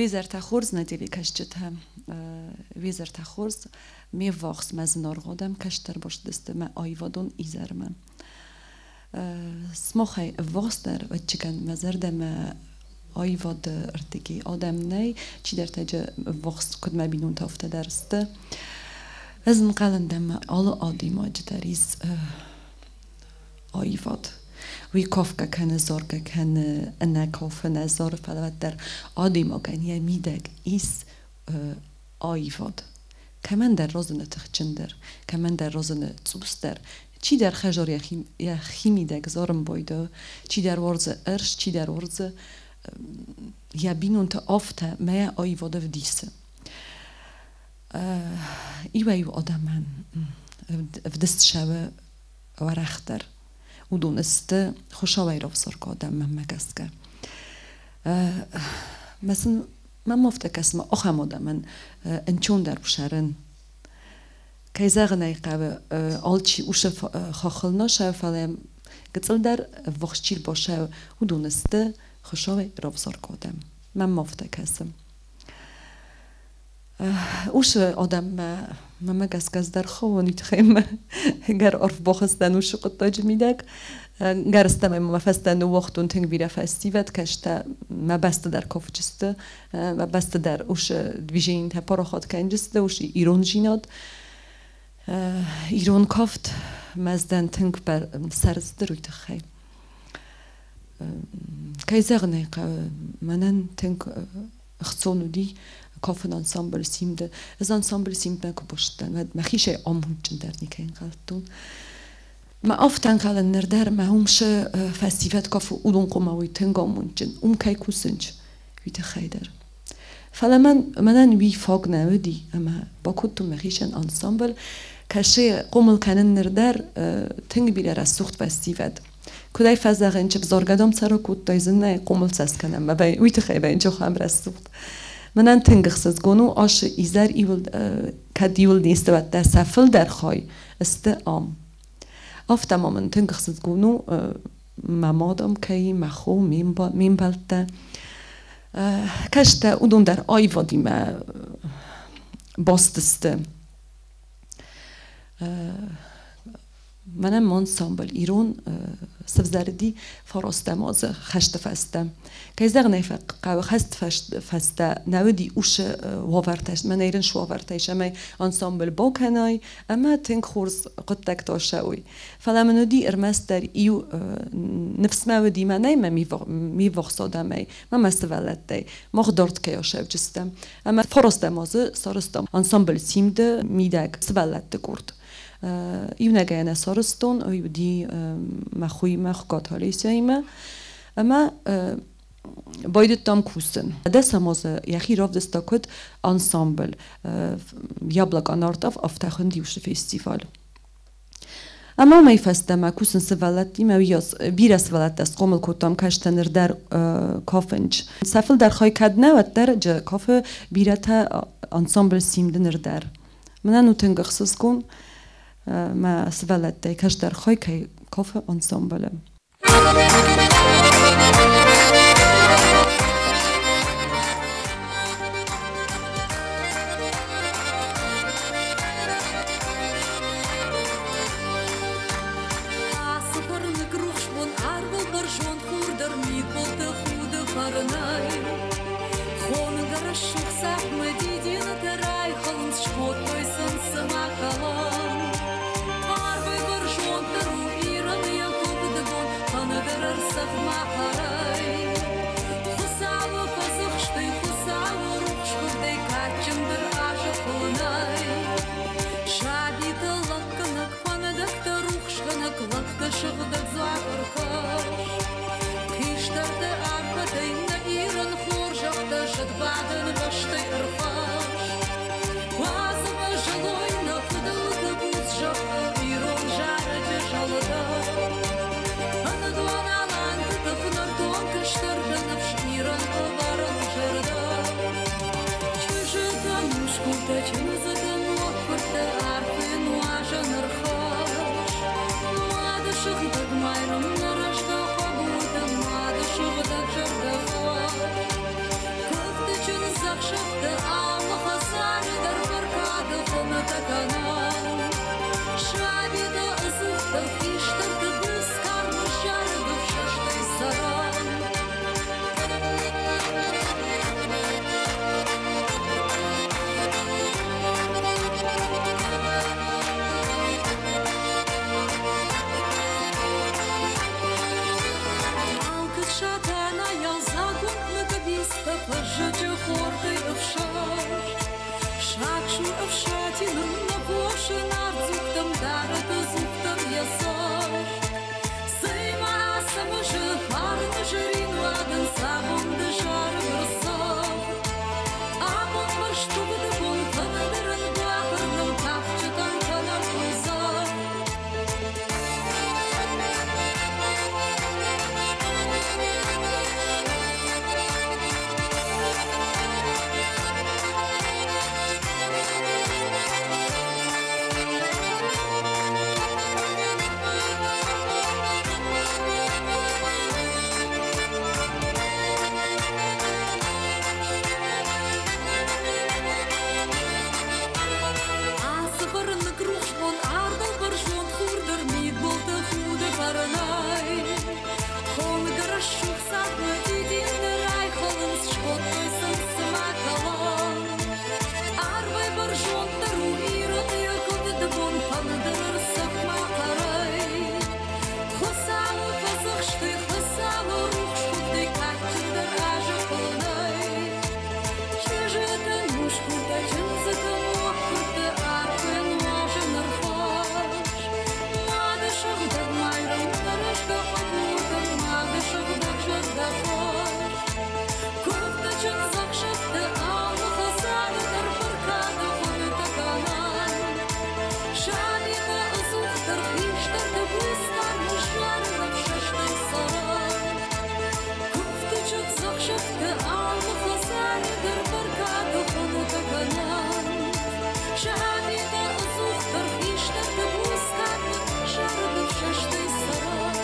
Уе зӕртӕ хорз, нӕ телекӕсджытӕ, уе зӕртӕ хорз, ме ввахс, мӕ зынаргъ адӕм, кӕстӕр баст мӕ аивадон изӕрмӕ. Сымахӕй ӕввахсдӕр, ӕвӕццӕгӕн, мӕ зӕрдӕмӕ аивады ӕрдыгӕй адӕм нӕй, чидӕртӕ ӕввахс куыд мӕ бинонтӕ, афтӕ дӕр сты. Ӕз ӕнхъӕлын дӕн, мӕ алы адӕймаджы дӕр ис аивад. Уый кафгӕ кӕны, заргӕ кӕны, ӕнӕ кафы нӕ зары, фӕлӕ уӕддӕр адӕймагӕн йӕ мидӕг ис аивад. Кӕмӕндӕр разыны тыхджындӕр, кӕмӕндӕр разыны цъусдӕр. Чидӕр хӕзар йӕхимидӕг зарын байдайы, чидӕр уарзы ӕрс, чидӕр уарзы йӕ бинонты афтӕ мӕ йӕ аивад ӕвдисы. Иуӕй-иу адӕмӕн ӕвдыст цӕуы уӕрӕхдӕр. Уыдон сты Хуыцауӕй равзаргӕ адӕм, мӕнмӕ гӕсгӕ. Мӕ сын мӕм афтӕ кӕсы, ӕмӕ ахӕм адӕмӕн ӕнцондӕр у сӕрын. Кӕй зӕгъын ӕй хъӕуы, алчи усы хаххыл нӕ сӕуы, фӕлӕ гыццылдӕр ӕввахс чи рбасӕуы, уыдон сты Хуыцауӕй равзаргӕ адӕм. Мӕм афтӕ кӕсы. Усы адӕммӕ мӕмӕ гӕсгӕ ӕз дӕр хауын, уый тыххӕй мӕ ӕгӕр арф бахызтӕн уыцы хъуыддаджы мидӕг. Гӕрзтӕ мӕ фӕстӕ ныууагътон тынг бирӕ фӕсивӕд, кӕстӕ мӕ бӕсты дӕр кафджысты, мӕ бӕсты дӕр уыцы движенитӕ парахат кӕнджысты, уыцы ирондзинад. Ирон кафт мӕ ӕз тынг сӕрыстыр уый тыххӕй. Кӕй зӕгъын ӕй хъӕуы, мӕнӕн тынг ӕхцон уыди кафын ансамбль Симды. Ӕз ансамбль Симдмӕ куы бацыдтӕн, уӕд мӕхицӕй амондджындӕр никӕй ӕнхъӕлдтон. Мӕ афтӕ ӕнхъӕлын ныр дӕр, мӕ уым цы фӕсивӕд кафы, уыдон хъуамӕ уой тынг амондджын, уым кӕй кусынц, уый тыххӕй дӕр. Фӕлӕ мӕнӕн уый фаг нӕ уыди, ӕмӕ бакодтон мӕхицӕн ансамбль, кӕцы хъомыл кӕнын ныр дӕр тынг бирӕ рӕсугъд фӕсивӕд. Куыд ӕй фӕзӕгъын, чып зоргӕдом цӕры кодтай, зынӕй хъомыл цӕс кӕнӕм, уый тыххӕй вӕййын чохӕм рӕсугъд. Мӕнӕн тынг ӕхсызгон у, ашы изӕр иуыл, кӕд иуыл не сты, сӕ фылдӕр хай сты ам. Афтӕ ма мын тынг ӕхсызгон у, мӕ мад ам кӕй, мӕ хо, ме мбӕлттӕ. Кӕстӕ уыдон дӕр аивадимӕ баст сты. Мӕнӕн ансамбль ирон сӕвзӕрди фарастӕм азы хӕсты фӕстӕ. Кӕй зӕгъын ӕй хъӕуы, хӕсты фӕстӕ нӕ уыди усы уавӕртӕ, мӕнӕ ирын уавӕртӕ ис, ӕмӕ ансамбль бакӕнай, ӕмӕ тынг хорз хъуыддӕгтӕ сӕуой. Фӕлӕ мын уыди ӕрмӕстдӕр иу ныфс мӕ уыди мӕнӕй, мӕ ме ввахс адӕмӕй, мӕ мӕ сывӕллӕттӕй, мах дард кӕй асӕвджыстӕм. Ӕмӕ фарастӕм азы сарӕзтам ансамбль Симды мидӕг сывӕллӕтты къорд. Иунӕгӕй нӕ сарӕзтон, уый уыди мӕ хуимӕ, Хуыгаты Олесяимӕ. Ӕмӕ байдыдтам кусын. Дӕсӕм азы йӕхи равдыста куыд ансамбль «Яблоко нартов» афтӕ хуынди уыцы фестиваль. Ӕмӕ уымӕй фӕстӕмӕ кусын сывӕллӕттимӕ, уыйас бирӕ сывӕллӕттӕ схъомыл кодтам кӕстӕр дӕр кафынч. Сӕ фылдӕр хай кӕд нӕ, уӕддӕр кафы бирӕтӕ ансамбль Симды ныр дӕр. Мӕнӕн у тынг ӕхсызгон, мӕ сывӕллӕттӕй кӕстӕр хай кӕй кафы ансамблы. Ацы фӕрныг рухс бон арвыл бӕрзонд хур дӕр мидбылты худы фӕрнӕй. Хонгӕ рӕсугъд цардмӕ дидинтӕ райхӕлынц, скодтой сын цыма кӕлӕн. Арвӕй бӕрзонддӕр у Ирӕн йӕ куывды бон, ӕнӕдӕр ӕрцӕгъдмӕ хъӕрӕй. Хуыцауы фӕдзӕхстӕй, Хуыцауы рухс куывдӕй кадджындӕр азӕххыл нӕй. Сабитӕ лӕггӕнӕг, фӕндӕгтӕ рухсгӕнӕг, лӕгтӕ сыгъдӕг дзуар ӕрхӕсс. Хистӕрты арфӕтӕй нӕ Ирӕн хорзӕхтӕ зыдбадӕн бӕстӕй ӕрхӕсс. Уадз ӕмӕ зӕлой нӕ фыдӕлты буц зӕххыл ирон зарӕджы зӕлтӕ. Ӕнӕдон аланты тых нӕртон кӕстӕрты ныфс Ирӕн ӕвӕрын зӕрдӕ. Чызджытӕн усгуртӕ, чындзытӕ, ноггуырдтӕ арфӕ нуазӕн ӕрхӕсс. Мады сыгъдӕг Майрӕм нӕ рӕзгӕ хъӕбултӕн мады сыгъдӕг зӕрдӕ хӕсс. Куывды чындз Чындзӕхсӕвты алы хӕдзары дӕр бӕркады хуымтӕ кӕнӕм. Сабитӕ ӕдзухдӕр хистӕрты буц кармы зарӕг ӕфсӕстӕй цӕрӕм. Алкӕд Сатанайау загонд ныкъбистӕ фӕззӕджы хортӕй ӕфсӕст. Сагсур ӕфсати нын нӕ фосы нард дзугтӕм дары ӕдзухдӕр йӕ цӕст. Цӕй-ма Ацӕмӕзы фарны зӕрин уадындз амонды зарӕг ӕрцӕгъд. Абон мӕстугъды бон фӕндырын бахӕрнӕм кафджытӕн кӕнӕм ӕмдзӕгъд. Ацы фӕрныг рухс бон ардыл бӕрзонд хур дӕр мидбылты худы фӕрнӕй. Хонгӕ рӕсугъд цардмӕ дидинтӕ райхӕлынц, скодтой сын цыма кӕлӕн. Арвӕй бӕрзонддӕр у Иры йӕ куывды бон фӕндыр ӕрцӕгъд-ма хъӕрӕй. Хуыцауы фӕдзӕхстӕй, Хуыцауы рухс куывдӕй кадджындӕр а зӕххыл нӕй. Чызджытӕн усгуртӕ, чындзыты ноггуырдты арфӕ нуазӕн ӕрхӕсс. Мады сыгъдӕг Майрӕм, рӕзгӕ хъӕбултӕн мады сыгъдӕг зӕрдӕ хӕсс. Куывды чындзӕхсӕвты алы хӕдзары дӕр бӕркады хуынтӕ кӕнӕм. Сабитӕ ӕдзухдӕр хистӕрты буц ныссарын ӕфсӕстӕй цӕрӕм. Куывды чындзӕхсӕвты алы хӕдзары дӕр бӕркады хуынтӕ кӕнӕм. Сабитӕ ӕдзухдӕр хистӕрты буц зарӕг ӕфсӕстӕй цӕрӕм.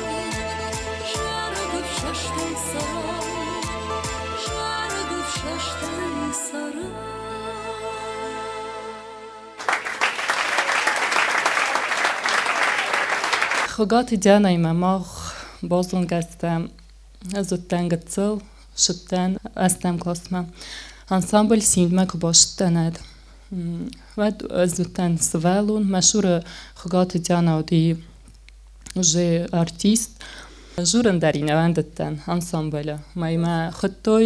Зарӕг ӕфсӕстӕй цӕрӕм. Зарӕг ӕфсӕстӕй цӕрӕм. Хуыгаты Дианӕимӕ мах базонгӕ стӕм. Ӕз уыдтӕн гыццыл, ссыдтӕн ӕстӕм классмӕ. Ансамбль Синдмӕ куы бацыдтӕн ӕд, уӕд ӕз уыдтӕн сывӕллон. Мӕ цуры Хуыгаты Дианӕ уыди уже артист. Журын дӕр ин ӕвӕндыдтӕн ансамблы. Мӕ хуыдтой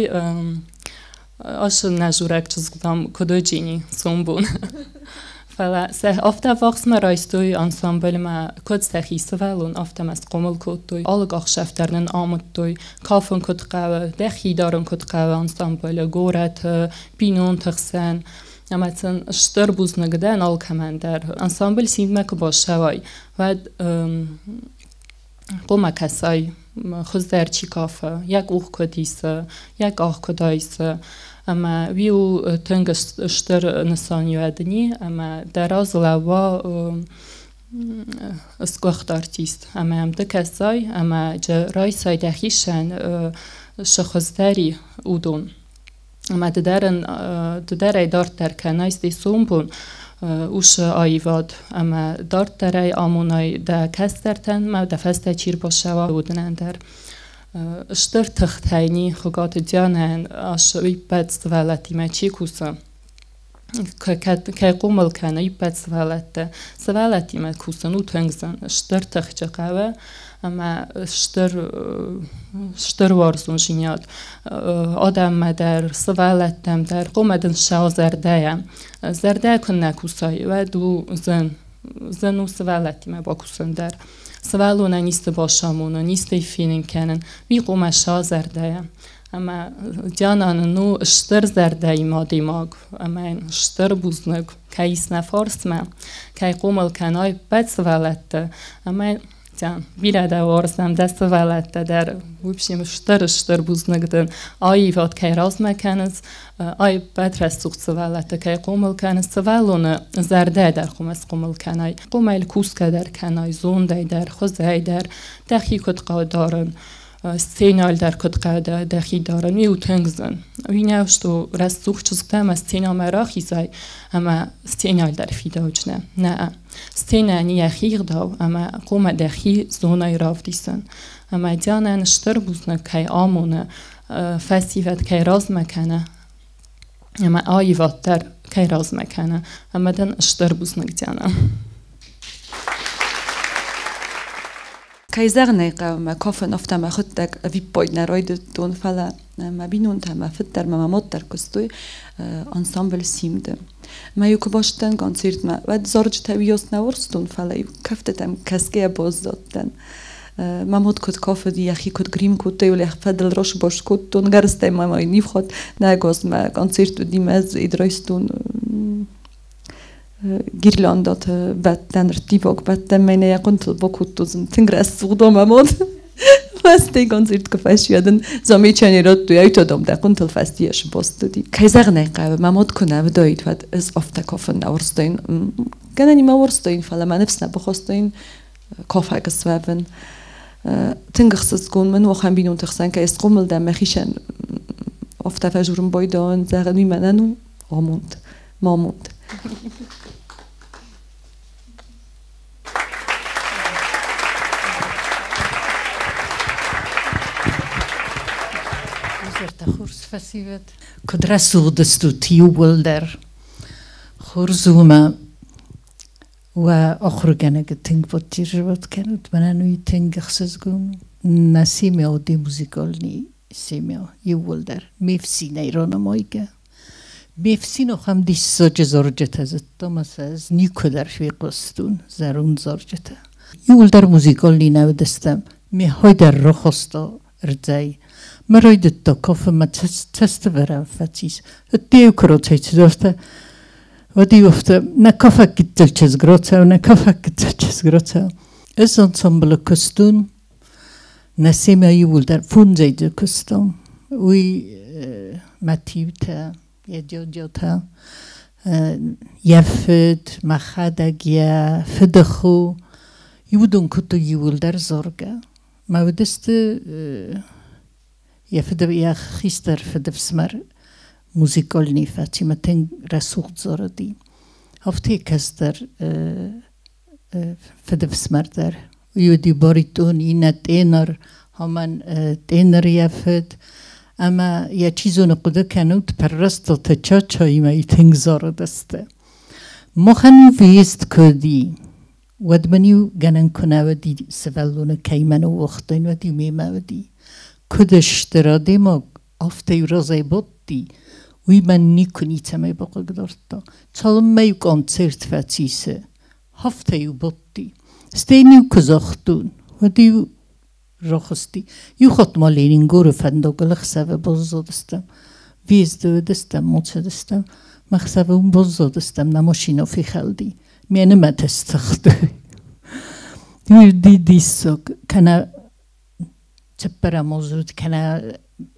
асы нӕ журӕг чызг, дам, куыд уыджини сомбон. Фӕлӕ сӕ афтӕ ӕввахсмӕ райстой ансамблмӕ, куыд сӕхи сывӕллон, афтӕ мӕ схъомыл кодтой. Алы ӕхсӕв дӕр нын амыдтой, кафын куыд хъӕуы, дӕхи дарын куыд хъӕуы ансамблы, горӕты, бинонты хсӕн. Ӕмӕ сын стыр бузныг дӕн алкӕмӕн дӕр. Ансамбль Синдмӕ куы бацӕуай, уӕд хъуамӕ кӕсай, хуыздӕр чи кафы, йӕ къух куыд исы, йӕ къах куыд айсы. Ӕмӕ уый у тынг стыр нысаниуӕг ӕмӕ дӕ разы лӕууа сгуыхт артист. Ӕмӕ йӕм ды кӕсай ӕмӕ райсай дӕхицӕн цы хуыздӕр и, уыдон. Ӕмӕ ды дӕр ӕй дарддӕр кӕнай дӕ сомбон уыцы аивад ӕмӕ дарддӕр ӕй амонай дӕ кӕстӕртӕн ӕмӕ дӕ фӕстӕ чи рбацӕуа, уыдонӕн дӕр. Стыр тыхтӕй ни Хуыгаты Дианӕйӕн ас ӕппӕт сывӕллӕттимӕ чи кусы, кӕй хъомыл кӕны ӕппӕт сывӕллӕттӕ. Сывӕллӕттимӕ кусын у тынг зын, стыр тыхджы хъӕуы ӕмӕ стыр стыр уарзондзинад адӕммӕ дӕр, сывӕллӕттӕм дӕр. Хъуамӕ дын ссӕуа зӕрдӕйӕ. Зӕрдӕ куыннӕ кусай, уӕд у зын. Зын у сывӕллӕттимӕ бакусын дӕр. Сывӕллонӕн исты бацамонын, исты фенын кӕнын, уый хъуамӕ ссӕуа зӕрдӕйӕ. Ӕмӕ Диана нын у стыр зӕрдӕимӕ адӕймаг ӕмӕ йын стыр бузныг, кӕй ис нӕ фарсмӕ, кӕй хъомыл кӕнай ӕппӕт сывӕллӕтты. Ӕмӕ бирӕ дӕ уарзӕм, дӕ сывӕллӕттӕ дӕр. В общем, стыр-стыр бузныг дын, аивад кӕй размӕ кӕныс, ӕппӕт рӕсугъд сывӕллӕтты кӕй хъомыл кӕныс, сывӕллоны зӕрдӕ дӕр хъуамӕ схъомыл кӕнай. Хъуамӕ йыл кусгӕ дӕр кӕнай, зондӕй дӕр, хуызӕй дӕр, дӕхи куыд хъӕуы дарын. Сценӕйыл дӕр куыд хъӕуы дӕхи дарын, уый у тынг зын. Уый нӕ у рӕсугъд чызгтӕ ӕмӕ сценӕмӕ рахизай ӕмӕ сценӕйыл дӕр фидауджынӕ. Нӕ. Сценӕйӕн йӕхи ӕгъдау ӕмӕ хъуамӕ дӕхи зонай равдисын. Ӕмӕ Дианӕн стыр бузныг, кӕй амоны, фӕсивӕд кӕй размӕ кӕны ӕмӕ аивад дӕр кӕй размӕ кӕны. Ӕмӕ дын стыр бузныг, Дианӕ. Кӕй зӕгъын ӕй хъӕуы, мӕ кафын афтӕ мӕхуыдтӕг ӕвиппайд нӕ райдыдтон, фӕлӕ мӕ бинонтӕ, мӕ фыд дӕр, мӕ мад дӕр куыстой ансамбль «Симд-ы». Мӕ-иу куы бацыдтӕн концертмӕ, уӕд зарджытӕ уыйас нӕ уарзтон, фӕлӕ-иу кӕфтытӕм кӕсгӕйӕ баззадтӕн. Мӕ мад куыд кафыди, йӕхи куыд грим кодта, йӕ фӕдыл росбос кодтон, гӕрзтӕй мӕ ма иу хатт нӕ ӕгасмӕ концерт уыди, мӕ ӕз райстон гирляндаты бӕттӕн, ӕрттиваг бӕттӕн, мӕнӕ йӕ хъуынтыл бакодтон, тынг рӕсугъд у мӕ мад. Фӕстей концерт куы фӕсвӕдын, замечание радтой, ай та дам дӕ хъуынтыл фӕстийӕ сбастыди. Кӕй зӕгъын ӕй хъӕуы, мӕ мад куы нӕ уыдаид, уӕд ӕз афтӕ кафын нӕ уарзтаин. Гӕнӕн мӕ уарзтаин, фӕлӕ мӕ ныфс нӕ бахастаин кафӕг суӕвын. Тынг ӕхсызгон мын у ахӕм бинонты хсӕн кӕй схъомыл дӕн, мӕхицӕн афтӕ фӕжурын байдайын, зӕгъын, уый мӕнӕн у амонд, мӕ амонд. Изӕртӕ хорз фӕсивӕд. Куыд рӕсугъд стут иууылдӕр. Хорз у мӕ уӕ ахуыргӕнӕг тынг поддерживать кӕнут. Мӕнӕн уый тынг ӕхсызгон у. Нӕ семья уыди музыкальный семья иууылдӕр. Ме фсинӕ ирон амайгӕ. Ме фсин ахӕм диссаджы зарджытӕ зыдта ӕмӕ сӕ ӕз никуыдӕр фехъуыстон, зӕронд зарджытӕ. Иууылдӕр музыкальный нӕ уыдыстӕм. Ме хой дӕр рахаста ӕрдзӕй. Мӕ райдыдта кафын, мӕ цӕстӕвӕрӕн фӕцис. Ӕдде-иу куы рацӕйцыд, афтӕ уӕд-иу афтӕ нӕ кафӕг гыццыл чызг рацӕуы, нӕ кафӕг гыццыл чызг рацӕуы. Ӕз ансамблы куыстон, нӕ семӕ иууылдӕр фондзӕй дзы куыстон. Уый мотивтӕ, йӕ дёдётӕ, йӕ фыд, мӕхӕдӕг, йӕ фыдыхо, уыдон кодтой иууылдӕр заргӕ. Мӕ уыдысты йӕ фыды, йӕ хистӕр фыдыфсымӕр музыкальный фӕци тынг рӕсугъд зарыди. Афтӕ кӕстӕр фыдыфсымӕр дӕр. Уый уыди баритон, иннӕ тенор, амӕн тенор йӕ фыд. Ӕмӕ йӕ чи зоны хъуыды кӕнут, Пӕррӕстаты Чачаимӕ тынг зарыдысты. Махӕн-иу выезд куы уыди, уӕд мын-иу гӕнӕн куы нӕ уыди сывӕллоны кӕимӕ ныууагътаин, уӕд-иу мемӕ уыди. Куыд стыр адӕймаг, афтӕ-иу разӕй бадти, уый мӕн никуы ницӕмӕй бахъыгдардта. Цалынмӕ-иу концерт фӕцис, афтӕ-иу бадти. Стӕй-иу куы загътон, уӕд-иу рахызти. Иу хатт ма Ленингоры фӕндагыл ӕхсӕвы баззадыстӕм. Въезды уыдыстӕм, ацыдыстӕм. Ме хсӕвы уым баззадыстӕм, нӕ машинӕ фехӕлди. Ме нымӕт стыхтой. Уый диссаг, кӕнӕ цыппӕрӕм аз уыд, кӕнӕ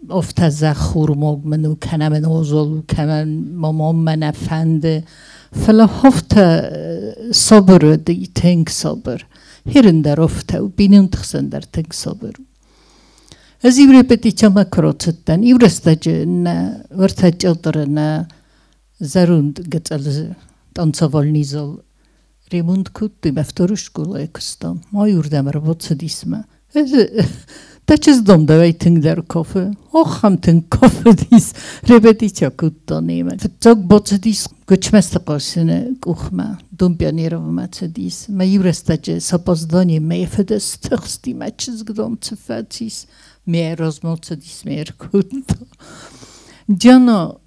афтӕ зӕххормаг мын у, кӕнӕ мын озол у, кӕнӕ мӕ маммӕ нӕ фӕнды. Фӕлӕ афтӕ сабыр уыди, тынг сабыр. Херын дӕр афтӕ у, бинонты хсӕн дӕр тынг сабыр у. Ӕз иу репетицимӕ куы рацыдтӕн, иу рӕстӕджы нӕ уӕртӕ чъылдыры нӕ зӕронд гӕцӕлы танцевальный зал ремонт кодтой, мӕ второй школайы куыстам. Ма иуырдӕм ӕрбацыдис мӕ. Дӕ чызг давай тынгдӕр кафы. Ахӕм тынг кафыдис. Репетиция кодта немӕ. Фыццаг бацыдис Гуычмӕзты Хъасыны къухмӕ, Дом Пионеровмӕ цыдис. Мӕ иу рӕстӕджы сопоздание мӕ фыды стыхсти, мӕ чызг дом цы фӕцис. Ме размӕ цыдис, ме ркодта. Диана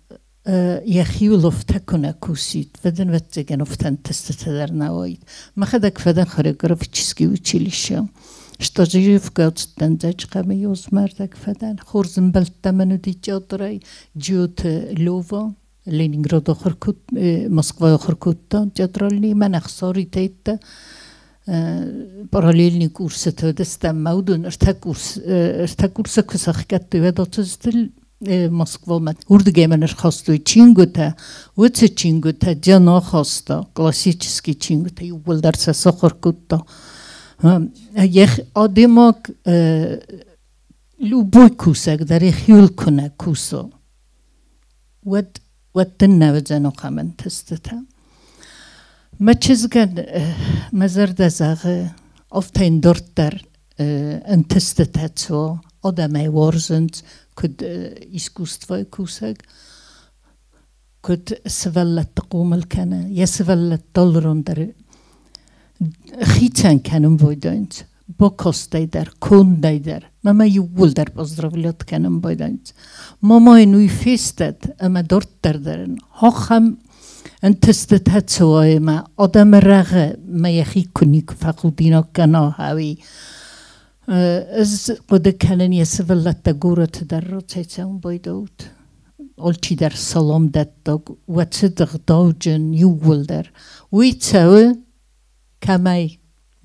йӕхиуыл афтӕ куы нӕ кусид, уӕд ӕвӕццӕгӕн афтӕ ӕнтыстытӕ дӕр нӕ уаид. Мӕхӕдӕг фӕдӕн хореографический училище. Стажировкӕ ацыдтӕн Дзӕджыхъӕмӕ ёзмӕрдӕг фӕдӕн. Хорз ӕмбӕлттӕ мын уыди театрӕй. Джиоты Лёва, Ленинград ахуыр Москвайы ахуыр кодта театральный, мӕн ӕхсаритӕйттӕ параллельный курсыты уыдыстӕм мӕ уыдон ӕртӕ курсы куы сӕхгӕдтой, уӕд ацыдысты Москвамӕ. Уырдыгӕй мын ӕрхастой чингуытӕ. Уыцы чингуытӕ Диана ахаста, классический чингуытӕ, иууылдӕр сӕ сахуыр кодта. Адӕймаг Любой кусӕг дӕр йӕхиуыл куы нӕ куса, уӕд дын нӕ уыдзӕн ахӕм ӕнтыстытӕ. Мӕ чызгӕн мӕ зӕрдӕ зӕгъы, афтӕ йын дарддӕр ӕнтыстытӕ цуа, адӕм ӕй уарзынц, куыд искусствойы кусӕг, куыд сывӕллӕтты хъомыл кӕны, йӕ сывӕллӕтты алыран дӕр хицӕн кӕнын байдайынц, бакастӕй дӕр, кондӕй дӕр. Мӕ иууылдӕр поздравлять кӕнын байдайынц. Мама йын уый фестад ӕмӕ дарддӕр дӕр ын ахӕм ӕнтыстытӕ цӕуа ӕмӕ адӕмы рӕгъы мӕ йӕхи куы никуы фӕхудинаг кӕна, ӕви ӕз хъуыды кӕнын, йӕ сывӕллӕттӕ горӕты дӕр рацӕйцӕуын байдӕут. Алчидӕр салам дӕттаг, уӕд цыд ӕгъдауджын иууылдӕр. Уый цӕуы кӕмӕй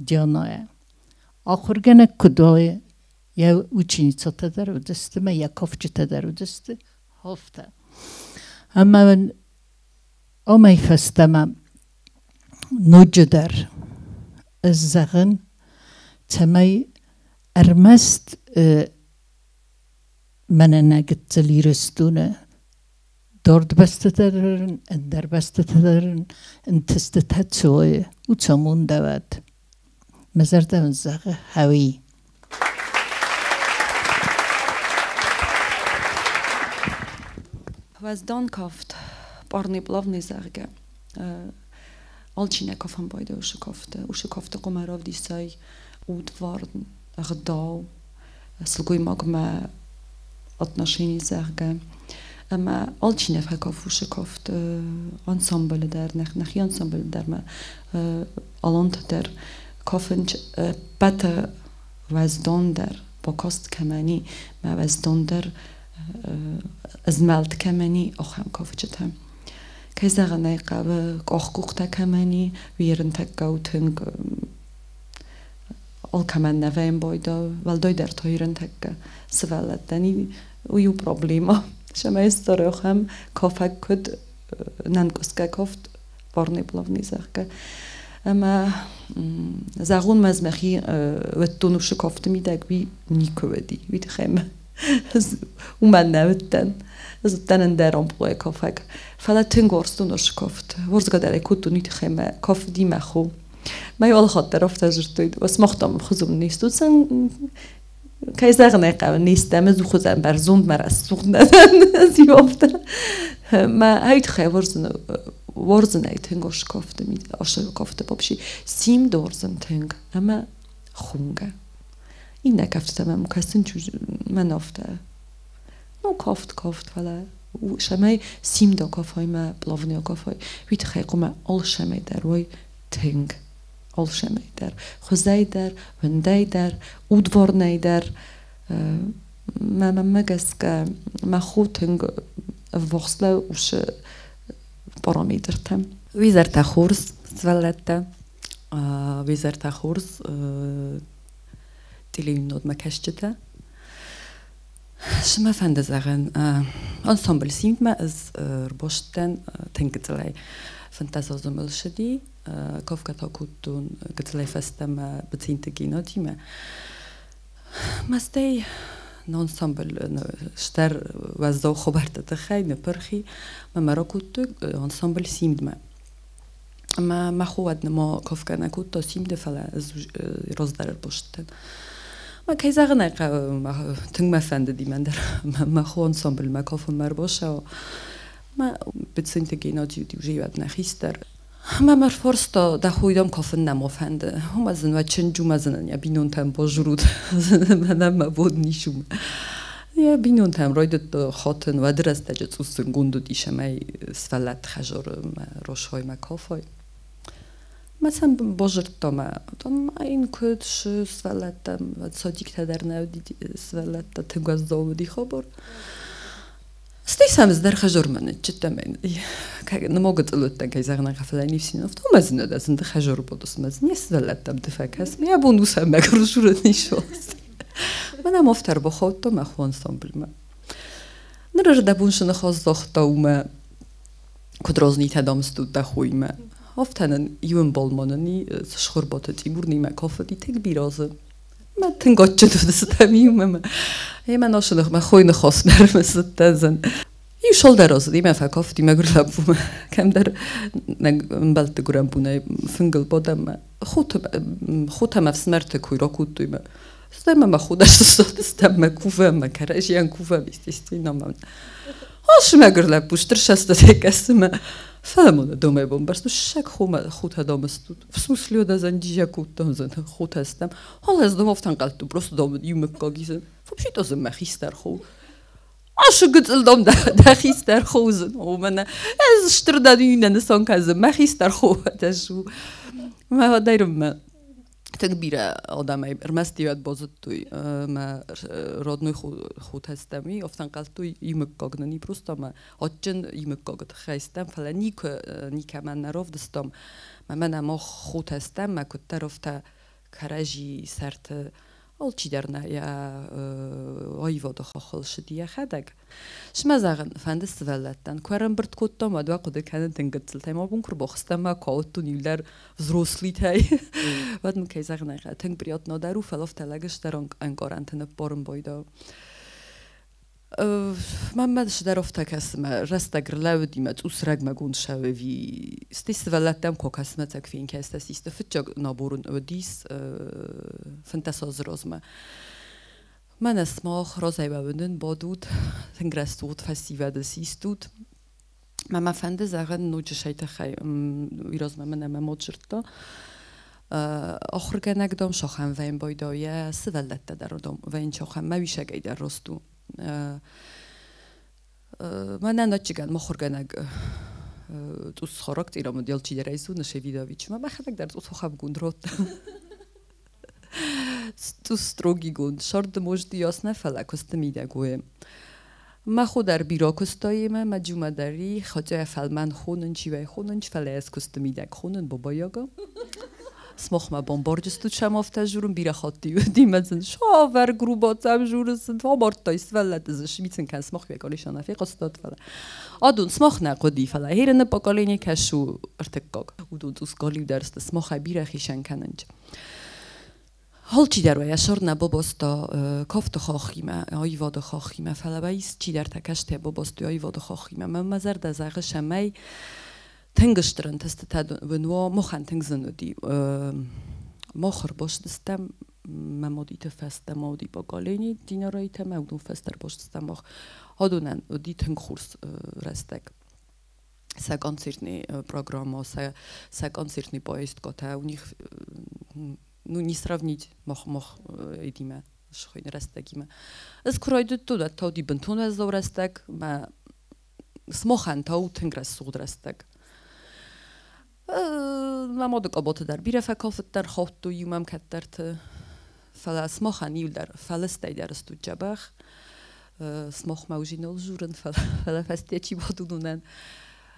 Дианӕйӕ. Ахуыргӕнӕг куыд уа, йӕ ученицӕтӕ дӕр уыдысты мӕ йӕ кафджытӕ дӕр уыдысты, афтӕ. Ӕмӕ амӕй фӕстӕмӕ ноджыдӕр ӕз зӕгъын, цӕмӕй ӕрмӕст мӕнӕ нӕ гыццыл Ирыстоны дард бӕстӕтӕ дӕр, ӕндӕр бӕстӕтӕ дӕр ӕнтыстытӕ цӕуы, уыцы амондӕуӕд. Мӕ зӕрдӕ мын зӕгъы, хӕуи. Уӕздан кафт, парный плавный, зӕгъгӕ. Алчи нӕ кафын байдайы уыцы кафты. Уыцы кафты хъуамӕ равдисай удварн, ӕгъдау, сылгоймагмӕ отношени, зӕгъгӕ. Ӕмӕ алчи нӕ фӕкафы уыцы кафт ансамблы дӕр, нӕхи ансамблы дӕр ма аланты дӕр кафынц ӕппӕты уӕздандӕр бакаст кӕмӕн и, мӕ уӕздандӕр ызмӕлд кӕмӕн и, ахӕм кафджытӕ. Кӕй зӕгъын ӕй хъӕуы, къахкъухтӕ кӕмӕн и, уый ерынтӕккӕ у тынг алкӕмӕн нӕ вӕййы байдау, уӕлдайдӕр та ерынтӕккӕ сывӕллӕттӕн уый у проблема. Сӕмӕй ахӕм кафӕг куыд нӕнкъуысгӕ кафт парный плавный, зӕгъгӕ. Ӕмӕ зӕгъон ма ӕз мӕхи уыдтон уыцы кафты мидӕг, уый никуы уыди. Уый тыххӕй мӕ уымӕн нӕ уыдтӕн. Ӕз уыдтӕн ӕндӕр амплуайы кафӕг. Фӕлӕ тынг уарзтон уыцы кафт. Уарзгӕ дӕр ӕй кодтон, уый тыххӕй мӕ кафыди мӕ хо. Мӕ алы хатт дӕр афтӕ дзырдтой, сымах дам хуызон не стут, кӕй зӕгъын ӕй хъӕуы, не стӕм, ӕз хуызӕн бӕрзонд мӕ рӕсугъд нӕ дӕн, ӕз афтӕ. Мӕ ай тыххӕй уарзын ӕй тынг асы кафты, асы кафты вообще симд уарзын тынг ӕмӕ хунгӕ. Иннӕ кӕфтытӕ мӕм кӕсын мӕн афтӕ. Ну, кафт, кафт, фӕлӕ сӕмӕй симд акафай мӕ плавный акафай, уый тыххӕй хъуамӕ алцӕмӕй дӕр уой тынг. Алцӕмӕй дӕр. Хуызӕй дӕр, уындӕй дӕр, удварнӕй дӕр. Мӕ мӕнмӕ гӕсгӕ мӕ хо тынг ӕввахс лӕууы уыцы параметртӕм. Уизӕртӕ хорз сывӕллӕттӕ, уизӕртӕ хорз телеуынынадмӕ кӕсджытӕ. Цы мӕ фӕнды зӕгъын, ансамбль Симд-мӕ ӕз ӕрбастдӕн тынг гыццылӕй. 15 азы мыл ссыди, кафгӕ та кодтон гыццылӕй фӕстӕмӕ Быценты Геннадимӕ. Мӕстӕй ансамбль стӕр уӕззау хабӕртты тыххӕй ныппырхи мӕ мӕ ракодтой ансамбль Симд-мӕ. Ӕмӕ мӕ хо уӕд нырма кафгӕ нӕ кодта Симды, фӕлӕ ӕз раздӕр ӕрбастдӕн. Мӕ кӕй зӕгъын ӕй хъӕуы, тынг мӕ фӕндыди мӕн дӕр мӕ хо ансамблмӕ кафынмӕ ӕрбацӕуа. Мӕ Быценты Геннадий уыди уже уӕд нӕ хистӕр. Ӕмӕ мӕ ӕрфарста, дӕ хойы дам кафын нӕма фӕнды. Уымӕ зын уӕ чынджы уымӕ зынын йӕ бинонтӕм базурут. Мӕнӕн мӕ бон ницы у. Йӕ бинонтӕм райдыдта хатын, уӕды рӕстӕджы цъус зынгонд уыдис ӕмӕ сывӕллӕтты хӕдзары мӕ росой мӕ кафой. Мӕ сӕм базырдта мӕ, там ма йын куыд сы сывӕллӕттӕм, садиктӕ дӕр нӕ уыди сывӕллӕттӕ, тынг уӕззау уыди хабар. Стӕй сӕм ӕз дӕр хӕдзармӕ ныццыдтӕн нымӕ гыццыл уыдтӕн, кӕй зӕгъын ӕй фӕлӕ не фсин афтӕ ӕмӕ зын уыд, зынды хӕдзары бодыс мӕ не сывӕллӕттӕм ды фӕкӕс, мӕ бон у сӕм мӕ журын ис. Мӕн ӕм афтӕ ӕрбахаудта мӕ хо ансамблмӕ. Ныр ӕрдӕбон сы ныхас загъта уымӕ, куыд разнитӕ дам стут дӕ хоимӕ. Афтӕ нын иу ӕмбал ма нын и, Схуырбаты Тимур нимӕ кафыди тынг бирӕ дзы. Мӕ тынг адджын уыдыстӕм иумӕ мӕ. Ӕмӕ нашы ныхмӕ хойы ныхасмӕ ӕрымысыдтӕн зын. Иу шалдӕр ацыди мӕ фӕкафти мӕгуыр лӕппумӕ. Кӕмдӕр нӕ ӕмбӕлтты гуырӕнбонӕй фынгыл бадӕм мӕ хотӕ мӕ ӕфсымӕрты кой ракодтой мӕ. Стӕй мӕ мӕ хо дӕр сыстадыстӕм мӕ кувӕм, мӕ кӕрӕдзийӕн кувӕм, естественно, мӕ. Асы мӕгуыр лӕппу стыр сӕстытӕй кӕсы мӕ. Фӕлӕ мын домӕй бамбӕрстон, ссӕг хомӕ хотӕ дам стут. В смысле, одӕзӕн дизӕ кодтон, хотӕ стӕм. Халӕ дам афтӕ ӕнхъӕлдтон, просто дам иу мыггаг ис. Вообще-то дзы мӕ хистӕр хо. Ашы гыццыл дам дӕ хистӕр хо уыдзӕн. О, мӕнӕ ӕз стыр дӕн, иннӕ нысан кӕны, мӕ хистӕр хо ӕз у. Мӕ адӕйрыммӕ тынг бирӕ адӕмӕй ӕрмӕст иуӕд базыдтой мӕ родной хотӕстӕм, афтӕ ӕнхъӕлдтой иу мыггаг нын и просто мӕ адджын иу мыггагы тыххӕй стӕм, фӕлӕ никуы никӕмӕн нӕ равдыстам. Мӕ мӕнӕ мах хотӕстӕм, мӕ куыддӕр афтӕ кӕрӕдзи сӕрты алчидӕр нӕ йӕ аивады хаххыл ссыди йӕхӕдӕг. Смӕ зӕгъын, фӕнды сывӕллӕттӕн, куы ӕрӕмбырд кодтам, уӕд уӕ хъуыды кӕнын тынг гыццылтӕй. Мӕ бон куы рбахызтӕн мӕ куы ауыдтон иу дӕр взрослыйтӕй, уӕд мын кӕй зӕгъын ӕй хъӕуы, тынг приятно дӕр у, фӕлӕ афтӕ лӕг стыр ӕнкъарӕнты ныппарын байдайы. Мӕнмӕ цыдӕр афтӕ кӕсы, мӕ рӕстӕг рлӕууыди, мӕ цъус рӕгмӕгонд сӕуӕви. Стӕй сывӕллӕттӕм куы кӕсынӕ ӕцӕг фенкӕстӕ систы фыццаг набор уыдис 15 азы размӕ. Мӕнӕ сымах разӕй уӕвынын бадут, тынг рӕсугъд фӕсивӕды систут. Мӕ мӕ фӕнды зӕгъын ноджы сӕй тыххӕй, уый размӕ мын ӕмӕ мод дзырдта. Ахуыргӕнӕг дам сахӕм вӕйын байдайа, сывӕллӕттӕ дӕр дам вӕйын сахӕм, мӕ уисӕгӕй дӕр раст у. Мӕнӕн ӕччыгӕн махуыргӕнӕг цъус характером уыд алчидӕр ӕй зоны Шевидовичмӕ, мӕхӕдӕг дӕр цъус ахӕмгонд радта. Цъус строгигонд, сӕрды мозды яс нӕ, фӕлӕ куысты мидӕг уы. Мӕ хо дӕр бирӕ куыста йемӕ, мӕ джумӕ дӕр и, хотя фӕлмӕн хонын чи уӕй хонын, фӕлӕ ӕз куысты мидӕг хонын бабайага. Смохмӕ бомбарджыстут сӕм афтӕ журын, бирӕ хатты уыди мӕ сын савӕр грубо цӕм журын сын фӕмардтай сывӕллӕтты дзы смицын кӕн смох векалишана фехъуыстат, фӕлӕ адон смох нӕ хъуыди, фӕлӕ херыны поколение кӕсу ӕртыккаг. Уыдон цъус галиудӕр сты, смохӕй бирӕ хицӕн кӕнынч. Алчидӕр уӕ сӕр нӕ бабаста кафты хахимӕ, аивады хахимӕ, фӕлӕ уӕ исчидӕртӕ кӕстӕ бабастой аивады хахимӕ. Мӕ мӕ зӕрдӕ зӕгъы, цӕмӕй тынг стыр ӕнтыстытӕ уын уа, махӕн тынг зын уыди. Мах ӕрбастыстӕм мӕ мадиты фӕстӕ ма уыди поколени Динарайтӕ, мӕ уыдон фӕстӕ ӕрбастыстӕм мах. Адонӕн уыди тынг хорз рӕстӕг. Сӕ концертный программа, сӕ концертный поездкатӕ у них ну, не сравнить мах этимӕ схойны рӕстӕгимӕ. Ӕз куы райдыдтон, уӕд та уыди бынтон уӕззау рӕстӕг, мӕ смохӕн та у тынг рӕсугъд рӕстӕг. Мӕ мады къаботы дӕр бирӕ фӕкафыддӕр, хаудтой иу мӕм кӕддӕрты. Фӕлӕ смохӕн иу дӕр фӕлыстӕй дӕр стут дзӕбӕх. Смохмӕ уже нал журын, фӕлӕ фӕсте чи бадунунӕн.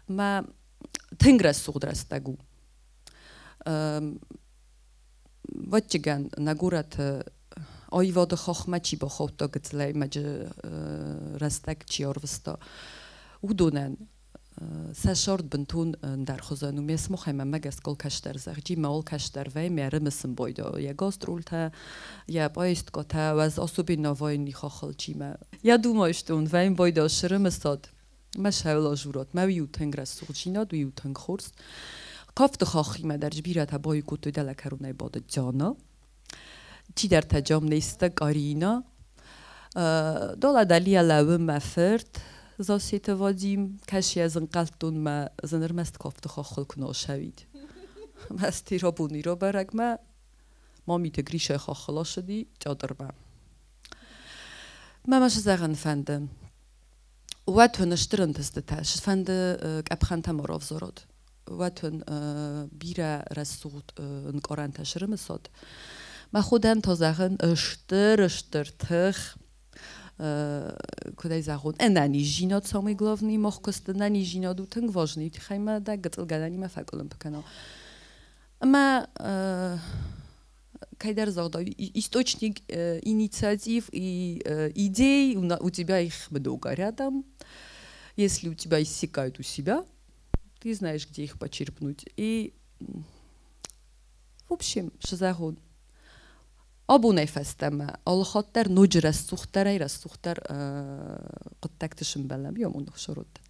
Мӕ тынг рӕсугъд рӕстӕг у. Вӕдджыгӕн нӕ горӕты аивады хохмӕ чи бахаудта гыццылӕй мӕджы рӕстӕг чи ӕрвыста, уыдонӕн сӕ сӕрд бынтон ӕндӕрхуызӕн у. Ме смохӕй мӕмӕ гӕсгӕ кӕстӕр зӕгъджи, мӕ ол кӕстӕр вӕй, ме ӕрымысын бойда йӕ гастролтӕ, йӕ поездкатӕ, уӕз особенно военный хохыл чимӕ. Я думаю, что он вӕйын бойда срымысад, мӕ сӕула журат, мӕ уый у тынг рӕсугъддзинад, уый у тынг хорз. Кафты хахимӕ дӕр бирӕтӕ баиу кодтой дӕлӕ кӕронӕй бады Диана, чидӕртӕ Джамнесты Карина, Дола дӕлийӕ лӕууы мӕ фырт Зассеты Вадим, кӕсы йӕ зынхъӕлдтон мӕ зын ӕрмӕст кафты хаххыл куы нал сӕуид. Мӕ стерабон ирабӕрӕгмӕ Мамиты Гришайы хаххыл ацыди театрмӕ. Мӕ мӕ зӕгъын фӕнды, уӕд уын стыр ӕнтыстытӕ, фӕнды къӕпхӕнтӕ ма равзарат, уӕд уын бирӕ рӕсугъд ӕнкъарӕнтӕ срымысат. Мӕ ходӕн та зӕгъын стыр-стыр тых, куыд ӕй зӕгъон, ӕнӕниздзинад самый главный мах куысты ӕнӕниздзинад у тынг важный, тыххӕй мӕ дӕ гыццылгӕнӕнимӕ фӕкъуылымпы кӕна. Ӕмӕ кӕйдӕр загъта, источник инициатив и идей, у тебя их много рядом. Если у тебя иссякают у себя, ты знаешь, где их почерпнуть. И, в общем, шы зӕгъон, Абонӕй фӕстӕмӕ алыхатт дӕр ноджы рӕсугъддӕрӕй рӕсугъддӕр хъуыддӕгты сымбӕлӕм. Йомон ӕхсӕродтӕт.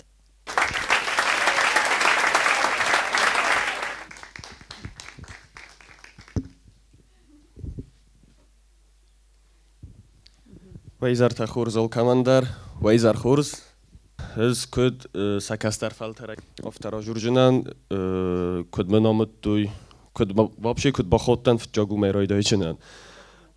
Уӕ изӕртӕ хорз алкӕмӕн дӕр, уӕ изӕр хорз. Ӕз куыд сӕ кӕстӕр фӕлтӕрӕй афтӕ разурджынӕн, куыд мын амыдтой, куыд вообще куыд баходтӕн фыццаг уымӕй райдайджынӕн.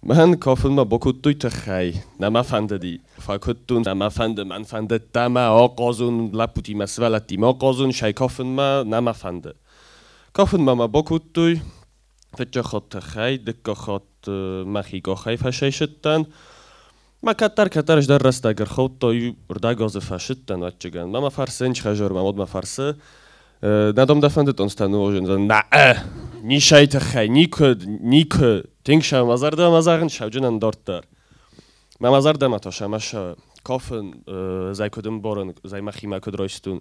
Мӕн кафынмӕ бакодтой тыххӕй, нӕ мӕ фӕндыди. Фӕкуыдтон, нӕ мӕ фӕнды, мӕн фӕндыдта мӕ ахъазон лӕппутимӕ, сывӕллӕттимӕ ахъазон, сӕй кафынмӕ нӕ мӕ фӕнды. Кафынмӕ мӕ бакодтой, фыццаг хатт тыххӕй, дыккаг хатт мӕхи къахӕй фӕсӕйсыдтӕн. Мӕ кӕддӕр-кӕддӕр ӕз дӕр рӕстӕг ӕрхаудта, иу рдӕгазы фӕсыдтӕн, ӕвӕццӕгӕн. Мӕ мӕ фӕрсы хӕзӕр, мӕ мад мӕ фӕрсы, нӕ дам дӕ фӕнды тъонстӕ ныуазын? Нӕ, нисӕй тыххӕй, никуы, никуы. Тынг сӕ мӕ зӕрдӕмӕ зӕгъын сауджынӕн дарддӕр. Мӕ мӕ зӕрдӕмӕ та сӕ мӕ сӕ кафын, зӕй куыд ӕмбарын, зӕй мӕхимӕ куыд райстон.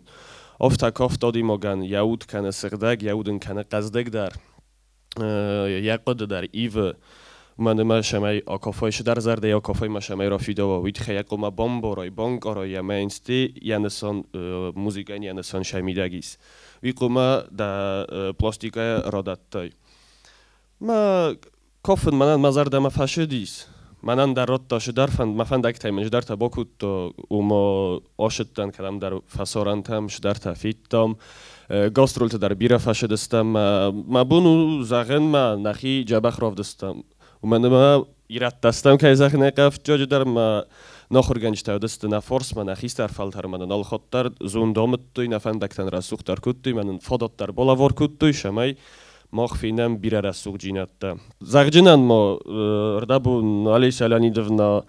Афтӕ кафт адӕймагӕн йӕ уд кӕны сыгъдӕг, йӕ уд ын кӕны хъӕздыгдӕр. Йӕ хъуыды дӕр ивы. Уымӕн ӕмӕ сӕмӕй акафай сыдӕр зӕрдӕ акафай ма сӕмӕй рафидауа, уый тыххӕй йӕ хъуамӕ бамбарай, банкъарай ӕмӕ йын сте йӕ нысан музыкӕйӕн йӕ нысан сӕ мидӕг ис. Уый хъуамӕ дӕ пластикӕйӕ радӕттай. Мӕ кафын мӕнӕн мӕ зӕрдӕмӕ фӕсыдис. Мӕнӕн дӕр радта сыдӕр фӕнд, мӕ фӕндӕгтӕй мын сыдӕртӕ бакодта, уымӕ ашыдтӕн кӕдӕмдӕр фӕсарӕнтӕм, сыдӕртӕ федтам. Гастролты дӕр бирӕ фӕсыдыстӕм. Мӕ бон у зӕгъын, мӕ нӕхи дзӕбӕх равдыстам. Уымӕн ӕмӕ ирӕттӕ стӕм, кӕй зӕгъын ӕй хъӕуы, фыццаджы дӕр мӕ нӕ ахуыргӕнджытӕ уыдысты нӕ форсмӕ, нӕ хистӕр фӕлтӕрмӕ нын алыхатт дӕр зонд амыдтой, нӕ фӕндӕгтӕн рӕсугъддӕр кодтой, мӕ нын фадат дӕр балӕвар кодтой, цӕмӕй мах фенӕм бирӕ рӕсугъддзинӕдтӕ. Зӕгъджынӕн ма рдӕбон Олеся Леонидовна